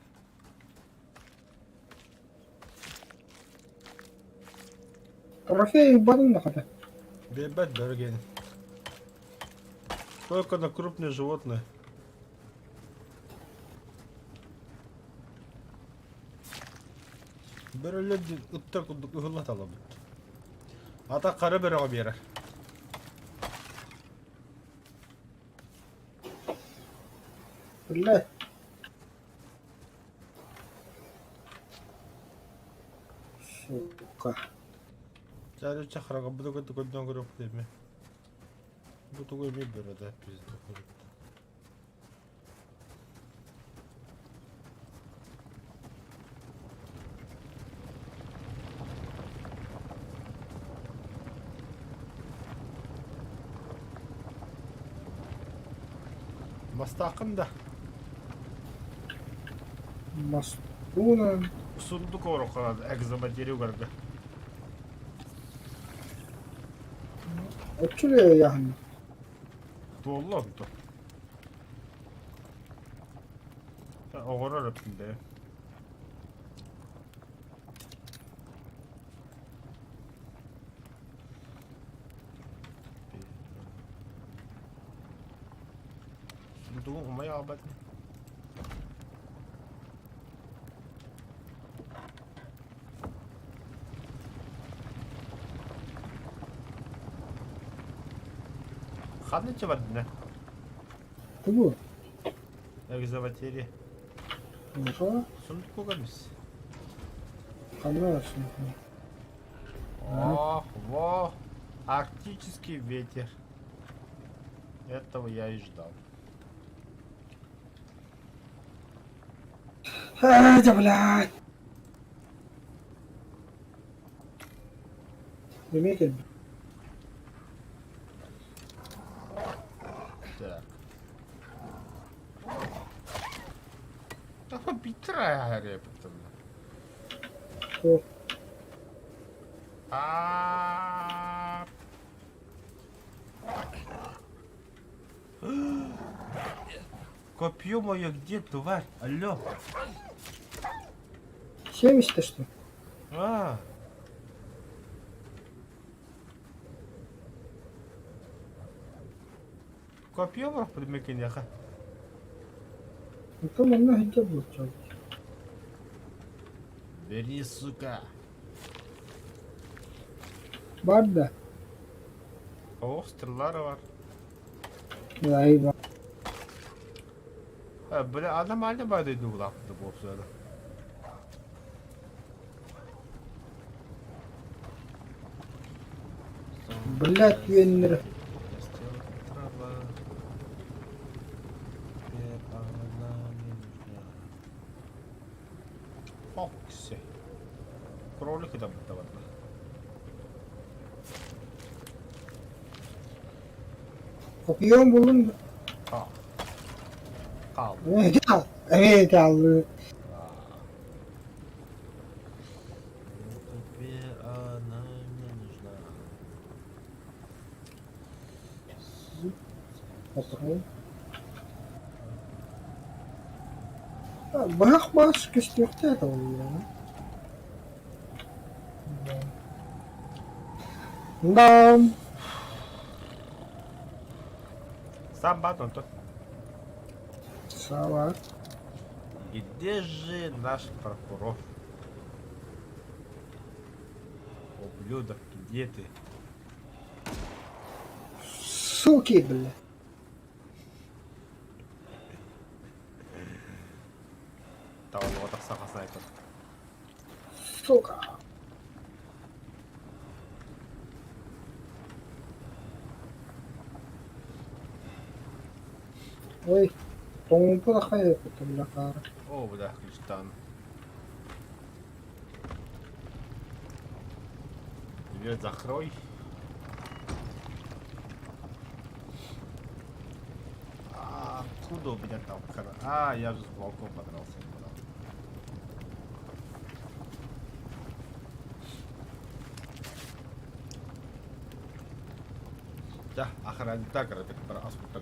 S1: Трофей барын да хата.
S2: Биэрбэт бөрө Только на крупные животные. Бөрөлөр ыттар курдук ыһылла талабыт. Ата хара бөрөҕө биэрэр.
S1: Биллэ. Сука.
S2: Чарыча хараҕа бу да көрдөн көрүөх эми. Бу тугу эми бөрө да пизда Мастааххын да?
S1: Мастуна.
S2: Сундук оҥоруохха наада экзоматерия угарга.
S1: Оччо яһын.
S2: Туолла онто. Оҕорор эппин бэйэ. Сундугун умай аҕалбат. Ханна чабардына?
S1: Тугу?
S2: Экзаватери.
S1: Нихо?
S2: Сундук эмис.
S1: Ханна сундук?
S2: Ох, во! Арктический ветер. Этого я и ждал.
S1: Ай, да блядь! Эмиэ кэлбит.
S2: Так. Да битрая
S1: О.
S2: А. Копье мое где, тварь? Алло.
S1: 70 что?
S2: А. Копье бар предмекенеха.
S1: Это манна хинтер буолчу.
S2: Бери, сука.
S1: Бар да.
S2: О, стреллара бар.
S1: Айба.
S2: Бля, аномально бады дуулаахпыт буолсуна.
S1: Блядь, үөннэр.
S2: Фокси. Кролик да барда.
S1: Копьем буллум.
S2: Хаал. Хаал.
S1: Эмиэ аллы.
S2: Ну теперь она мне нужна.
S1: Быһах баас көстүөхтээх буолла. Да.
S2: Сам бат онтон.
S1: Сава.
S2: Где же наш прокурор? Ублюдок, где ты?
S1: Суки, бля.
S2: Тавалыга тахса хасайкын.
S1: Сука. Ой, тоҥуппут ахай бля хаара.
S2: О, бля, ключтан. Дверь закрой. А. Откуда у меня там А, я же с волком подрался. Дьэ, охранниктаа кыратык бара аспыттар.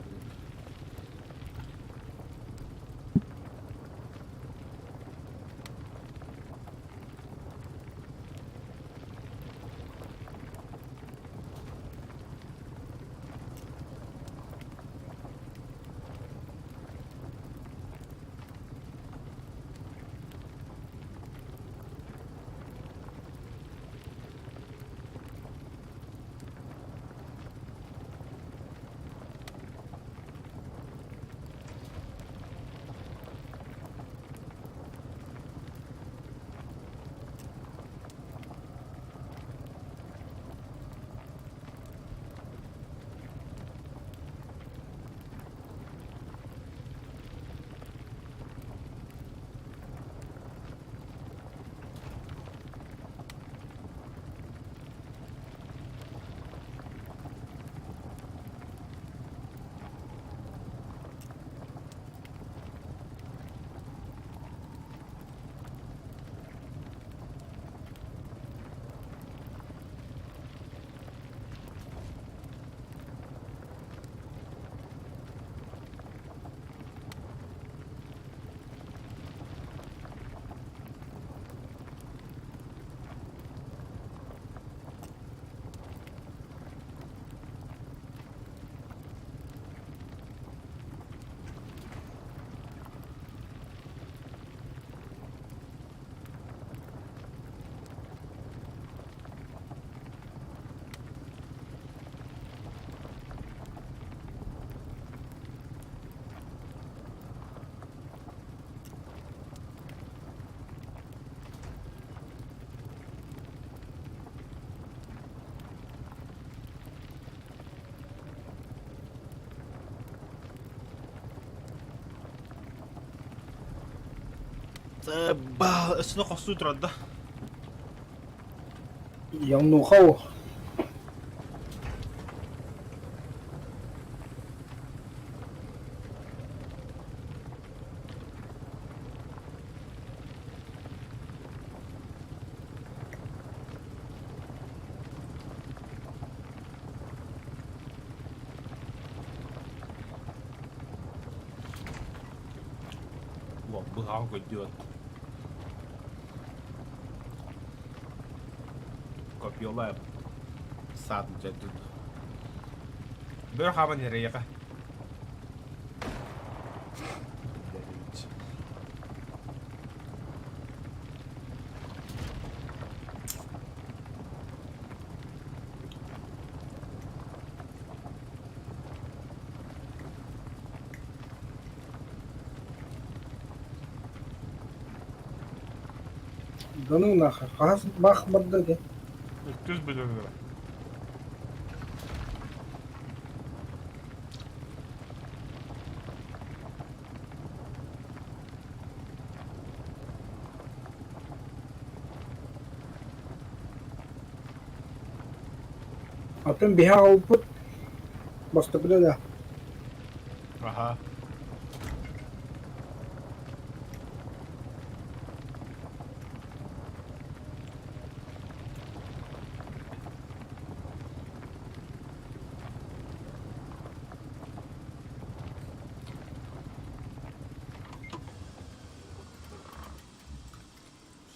S2: Өссө хостуу турар да.
S1: Ямнухау.
S2: Быһаҕын көрдүөт. Копьелаем. Саатын дьэ Бөр хааман иһэр.
S1: Да ну нахер, хас бах барда дии.
S2: Иккис билиннэ.
S1: Атын биһи аҕалбыт бастакыта да.
S2: Аха.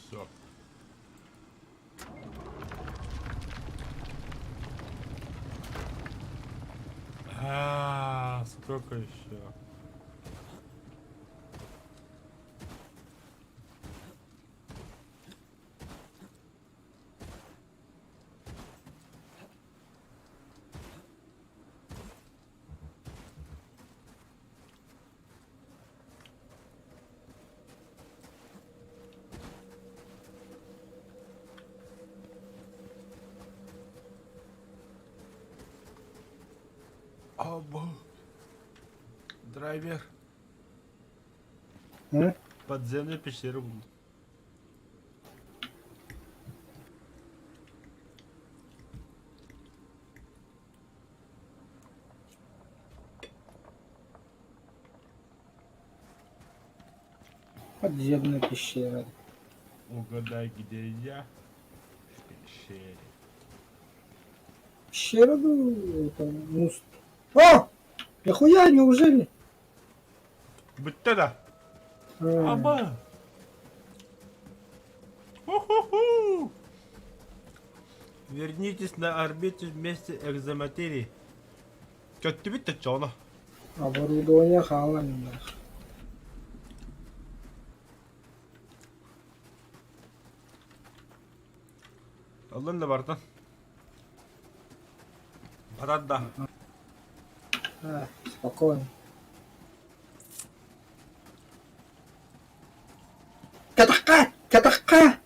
S2: Все. А, сколько еще? Або. Драйвер.
S1: М?
S2: Подземная пещера был.
S1: Подземная пещера.
S2: Угадай, где я? В пещере.
S1: Пещера, ну, это муст. О! Нихуя, неужели?
S2: Бүттэ да?
S1: А,
S2: Аба! Ху-ху-ху! Вернитесь на орбиту вместе экзоматерии. Көттүбүт да чоно.
S1: Оборудование хаалан
S2: Ыллын да бартын. Батат да.
S1: А, спокойно. Катахха! Катахха!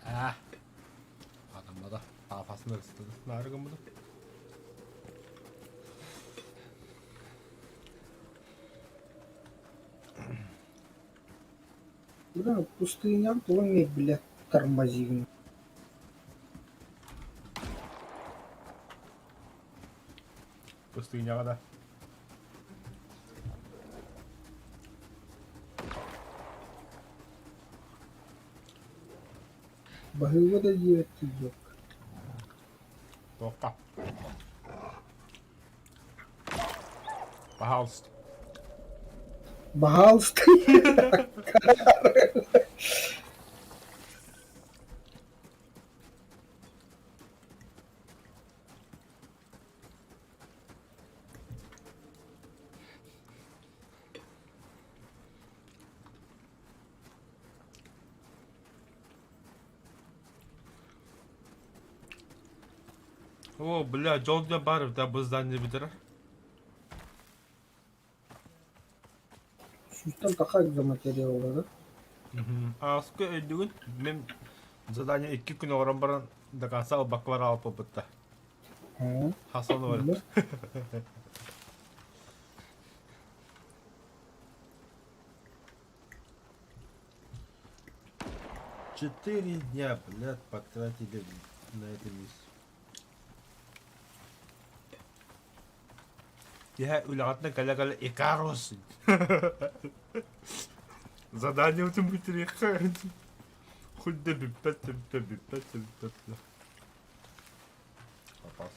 S2: Аа. Адаммада пафосный нары гыммыт.
S1: Бля, пустыня, тула бля, тормозим.
S2: Пустыняҕа да.
S1: Баһыыба да диэбэттии дуо?
S2: Туохха? Пожалуйста.
S1: Баһаалыста.
S2: О, бля, дьол да баар да бу здание бүтэрэр.
S1: Сүүстэн таха экзоматериаллары.
S2: Ааска өйдүгүн мин задание икки күн оҥорон баран до конца ылбакка баран аҕалбыппыт да. Хасан бар. 4 дня, блядь, потратили на эту миссию. Киһи үлэҕитинэн кэлэ-кэлэ Икарус. Задание бүтүрүөххэ. Хоть да бүппэт, бүппэт, бүппэт, бүппэт. Попал.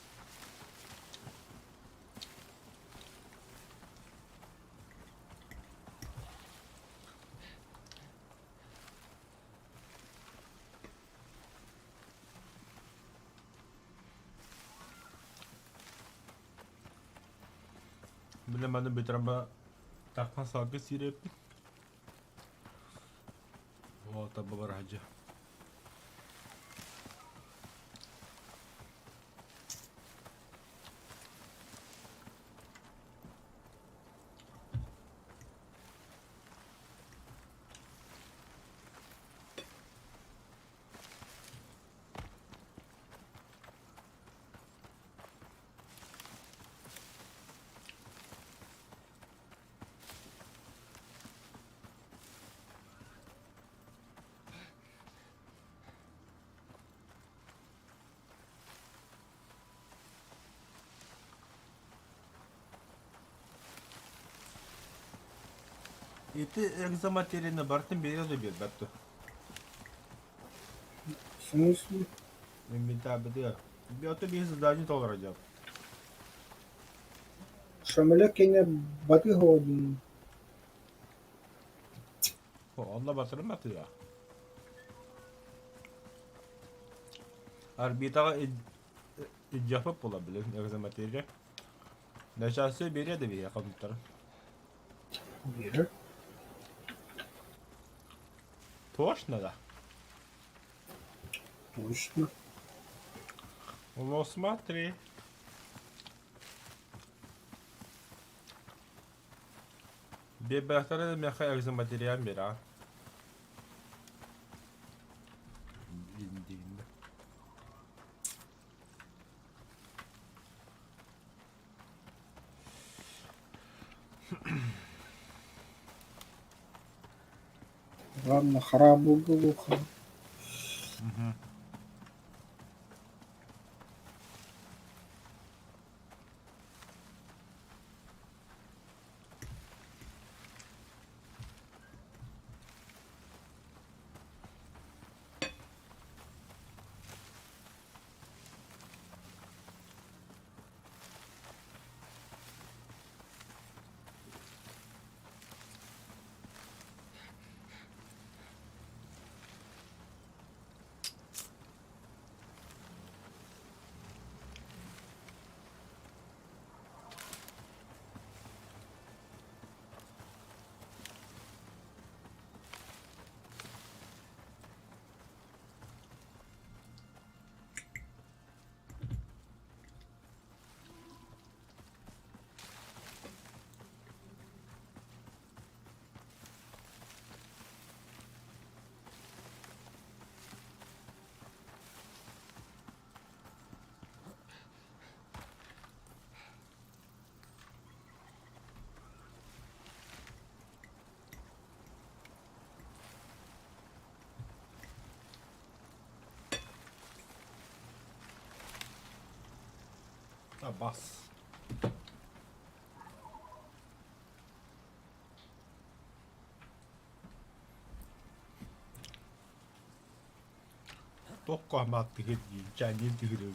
S2: Бile маны бүтэрэн таххан салгы сиирэппит. О, таба бараһадьа. Ити экзоматерияны барытын биэрэ да биэрбэт дуо?
S1: В смысле?
S2: Инвентарбытыгар. Ото биир задание толоро дьон.
S1: Шамиля кэннэ баты хоодун.
S2: Онно батырым батыа. Орбитаҕа илдьиэхпит буола билин экзоматерия. Начальство биэриэ да биһиэхэ оннуктары.
S1: Биэрэр.
S2: Точно да?
S1: Точно.
S2: Ну смотри. Биэрбэхтэрэ миэхэ экзоматериал биэрэ. Диин.
S1: Ладно, хараабылга глухо.
S2: Абас. Туох мааттыгыр дии, чаанньын түһүрүм.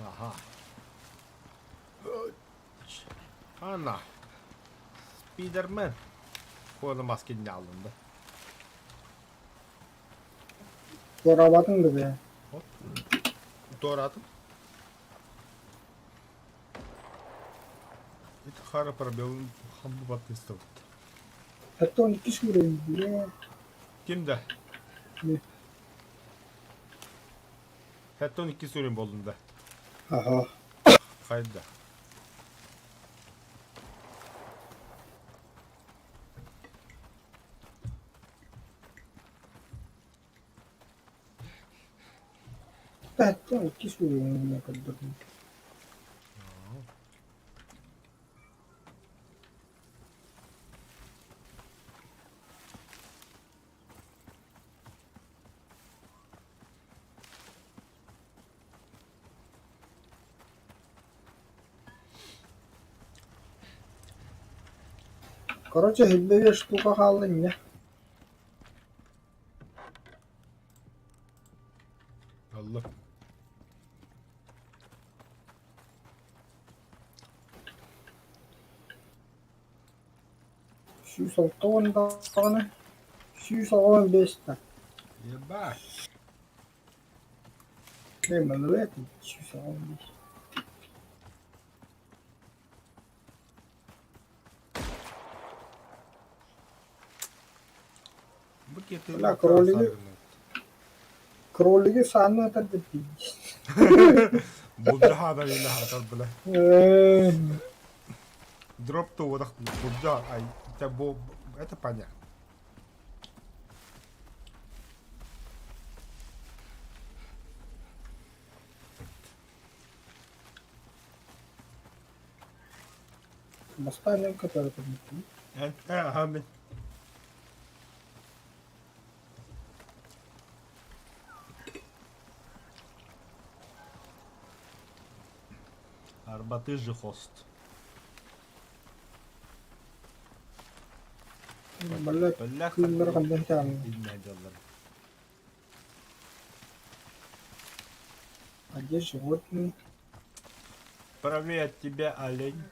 S2: Аха. Ана. Спидермен. Куона маскин алынды.
S1: Туораабатыҥ да бэйэ.
S2: Туораатым. Ити хара пробелын хамбы баттыстыбыт.
S1: Оттон иккис уровень бля.
S2: Ким да? Хэттон иккис уровень болдун да.
S1: Ага.
S2: Хайда.
S1: Оттон иккис уровень көрдөрдүм. Короче, элбэҕи штука хаалла инньэ.
S2: Алла.
S1: 160 даҕаны, 165 да.
S2: Ебать.
S1: Ээ, 185. Бля, кролиги, кролиги сааны атар
S2: Булдьаһаанар илэ хатар бля. Дроп то булдьа, ай, это понятно.
S1: Бастаан который
S2: Ага, Арба ты же хост.
S1: Бля, кыыллар хандан А где животные?
S2: Правее от тебя олень.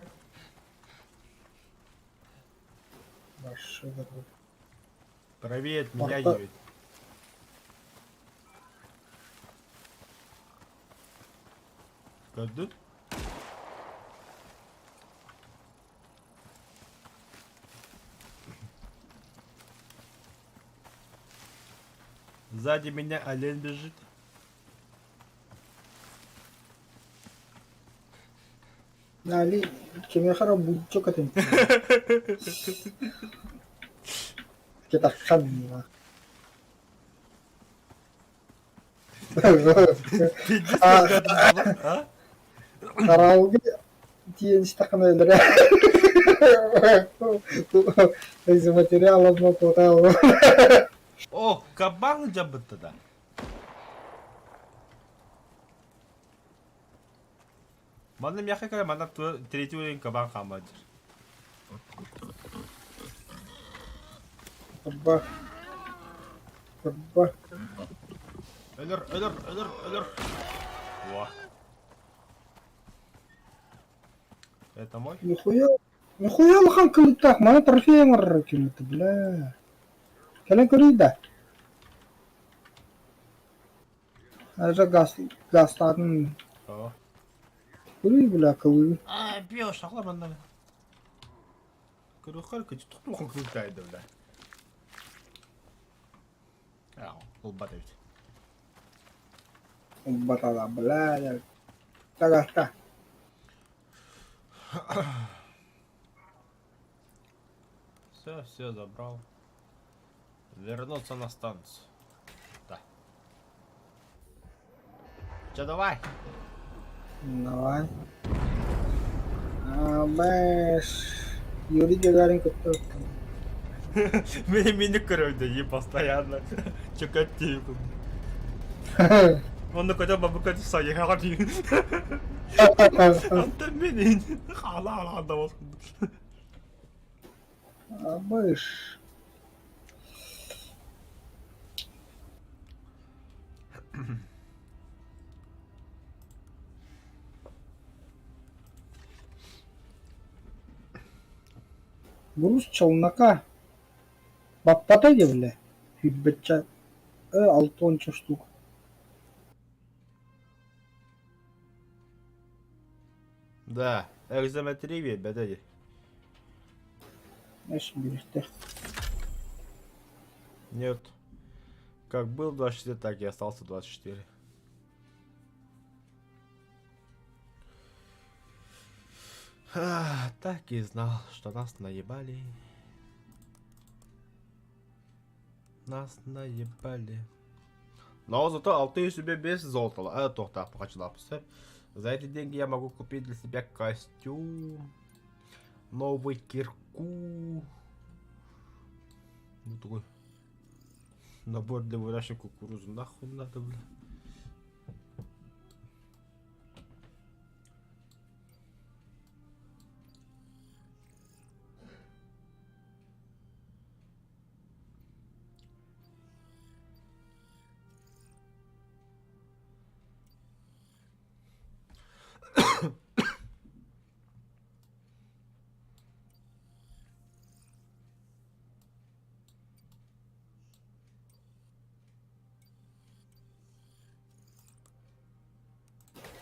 S1: Ваше
S2: Правее от меня едет. Көрдүн? Сзади меня олень бежит.
S1: Али, кимиэхэ эрэ булчук этим. Кетаххан.
S2: Пиздец көрдөөтүм а?
S1: Хараалга тиийэн истэххинэ өлөрө. Из материала мототал.
S2: О, кабан дьабытта да. Манна миэхэ кэлэ манна третий уровень кабан хаамар дьэр.
S1: Кырба. Кырба.
S2: Өлөр, өлөр, өлөр, өлөр. Во. Это мой?
S1: Нихуя, нихуя улахан кылыктаах, маны трофей оҥорор килбит, бля. Кэлэн көрүй да. Даже газ, газтаатын
S2: О.
S1: көрүй, бля, кылыы.
S2: А, пио, шахла манна. Көрүөххэр күчү тутухан кылтайды, бля. Ылбат эбит.
S1: Ылбатала, бля, тагаста.
S2: Все, все забрал. Вернуться на станцию. Да. Че, давай?
S1: Давай. А, бэш. Юрий Гагарин кытта
S2: Мени мени көрөйдө и постоянно. Чөкөттүү. Онно көтө бабыка сайыһаҕа дии. Антон мени хаала хаала да
S1: Быш. Груз челнока баппата диэбилэ сүүрбэччэ алта уонча штук.
S2: Да, экзометрия биэрбэтэ дии.
S1: Эс биэртэ.
S2: Нет. Как был 24, так и остался 24. Так и знал, что нас наебали. Нас наебали. Но зато алты себе без золота. А, тоқтап, қачылапсы. За эти деньги я могу купить для себя костюм, новый кирку. Вот такой набор для выращивания кукурузы. Нахуй надо, бля.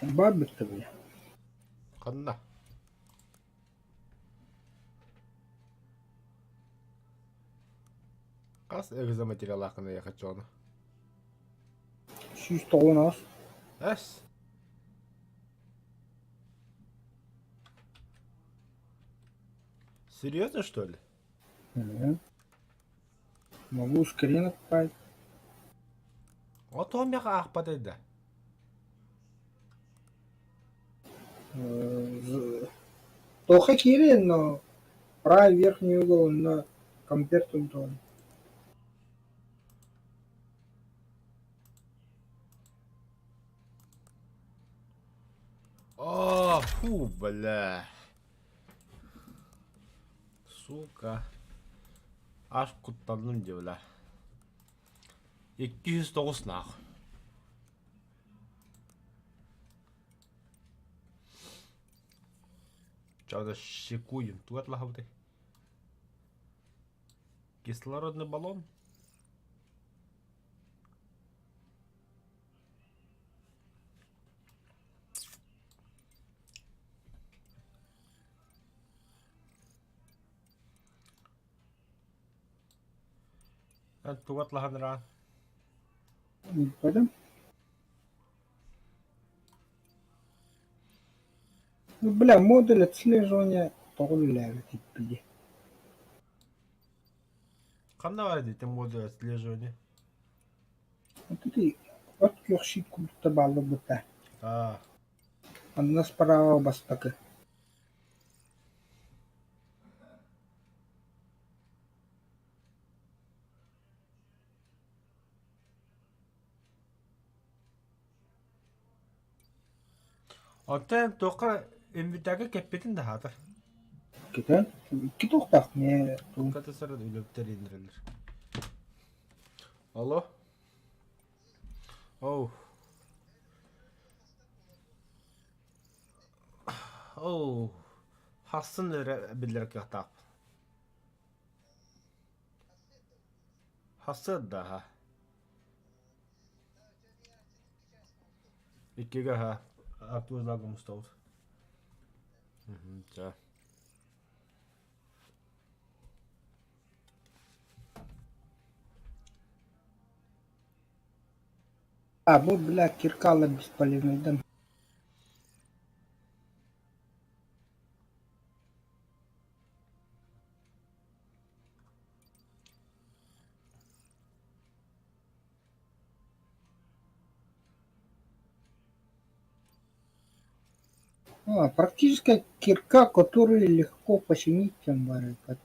S1: Бабик-то, бля.
S2: Ханна. Хас экзоматериалаахына я хочу.
S1: 109 аҕыс.
S2: Эс. Серьезно, что ли?
S1: Мгм. Могу скрин отправить.
S2: Отон меха аахпатай да.
S1: Тоха киирэн, но правый верхний угол на компьютер туон.
S2: О, фу, бля. Сука. Аж куттанным дии, бля. 209 нах. Чауда щекуем. Туат лахабытай. Кислородный баллон. Туат лаханра.
S1: Пойдем? Ну, бля, модуль отслеживания тоҕо үлэлээбит дии.
S2: Ханна баар дии модуль отслеживания?
S1: Вот это От күөх щит курдуктар бааллар буолта.
S2: Аа.
S1: Анна справа бастакы.
S2: Оттон туохха инвентарга кэппитин да аһаатар.
S1: Иккитэ? Икки туохтаах мне
S2: Туохха саран үлэбитэр индирэлэр. Алло? Оу. Оу. Хассын эрэ биллэр кыахтаахпын. Хасыат да Иккигэ аһа актуаллаах мустабыт. Ча.
S1: А, бу, бля, киркалар бесполезный А, практическая кирка, которую легко починить, чем барыкат.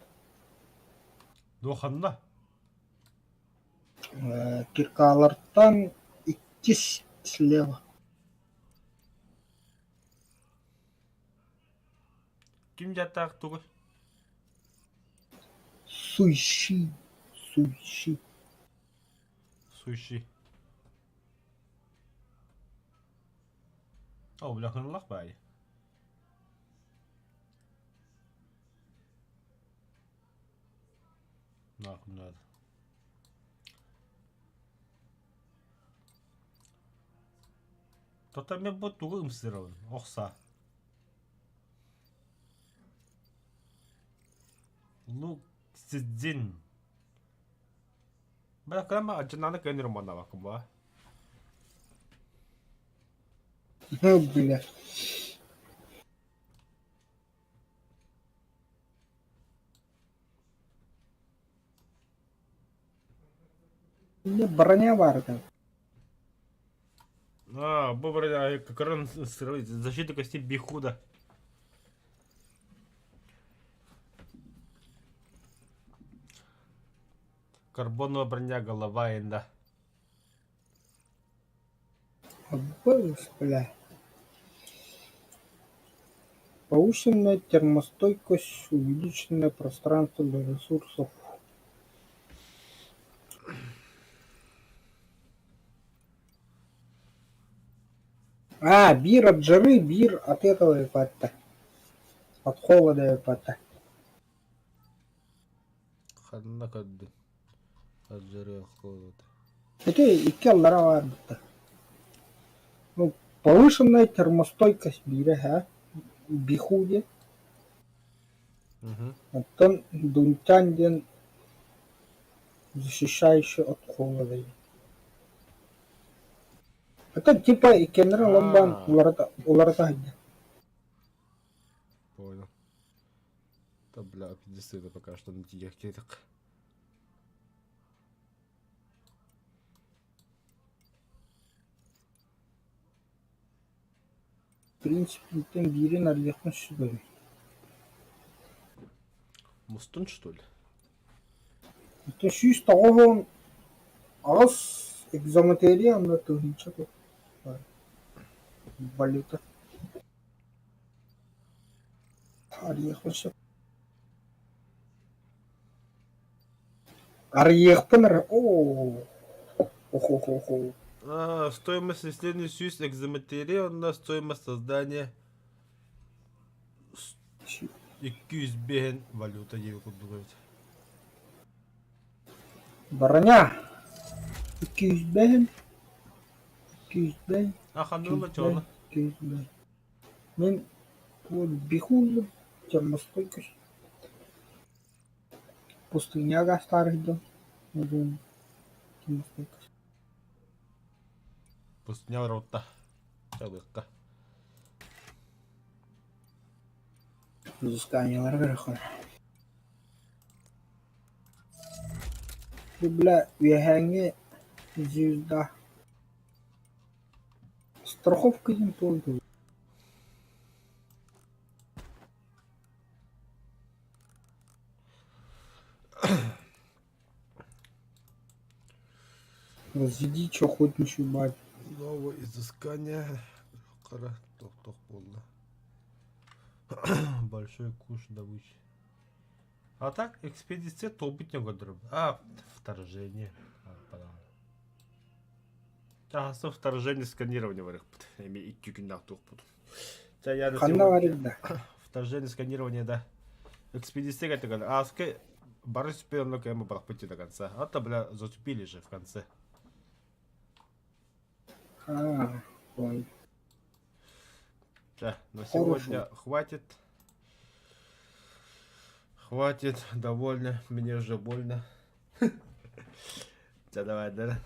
S2: Дуоханна?
S1: Киркалартан иккис слева.
S2: Ким дьаттаах тугуй?
S1: Суйши, суйши.
S2: Суши. О, бля, хынылах баайы. Нахуй надо. Тота мен бу тугу ымсырабын, охса. Лук сидзин. Бля, кама адьынаны көнөр манабакын ба.
S1: Бля. Броня баар этэ.
S2: А, бу броня кырын защита кости бихуда. Карбоновая броня голова инда.
S1: Аббас, бля. Повышенная термостойкость, увеличенное пространство для ресурсов. А, бир от жары, бир от этого епатта. От холода епатта.
S2: Ханна көрдүн? От жары холода.
S1: Это икки аллара баар бытта. Ну, повышенная термостойкость биирэ һэ, биху диэн. Оттон Дунтян диэн защищающий от холода диэн. Это типа иккиэннэрэ ылан уларыта уларыта сылдьар.
S2: Понял. Да бля, аппендицит пока что на тиях.
S1: В принципе, биирин арыйыахпын сөп
S2: Мустун, что ли?
S1: Ити 198 экзометерия онно тыһыынча валюта. Арыйыахпын сөп. Арыйыахпын эрэ оо охо-хо-хо.
S2: А, стоимость исследований сүүс экзометерия онно стоимость создания 205 валюта диэби курдук эбит.
S1: Броня 205 205
S2: А ханныла чола.
S1: 205 Мин бихуллум термостойкость пустыняга старых дом термостойкость.
S2: Пустыня ротта. Чалыкка.
S1: Изысканиялар көрөххүн. Бу бля үөһээҥҥи звезда. Страховка диэн туох этэй? Разделить охотничью мать.
S2: Новое изыскание хара тохтох буолла. Большой куш добычи. А так экспедиция толбут не А, вторжение. Таһаса вторжение сканирование барыхпыт. Эми икки күннээх туохпут.
S1: Ханна барыйда?
S2: Вторжение сканирование, да. Экспедиция кэтигэр ааскы бары сүппүт кэм барахпыт до конца. А то, бля, зацепили же в конце.
S1: А, ой.
S2: Да, на сегодня хватит. Хватит, довольно, мне уже больно. Тебя давай, да?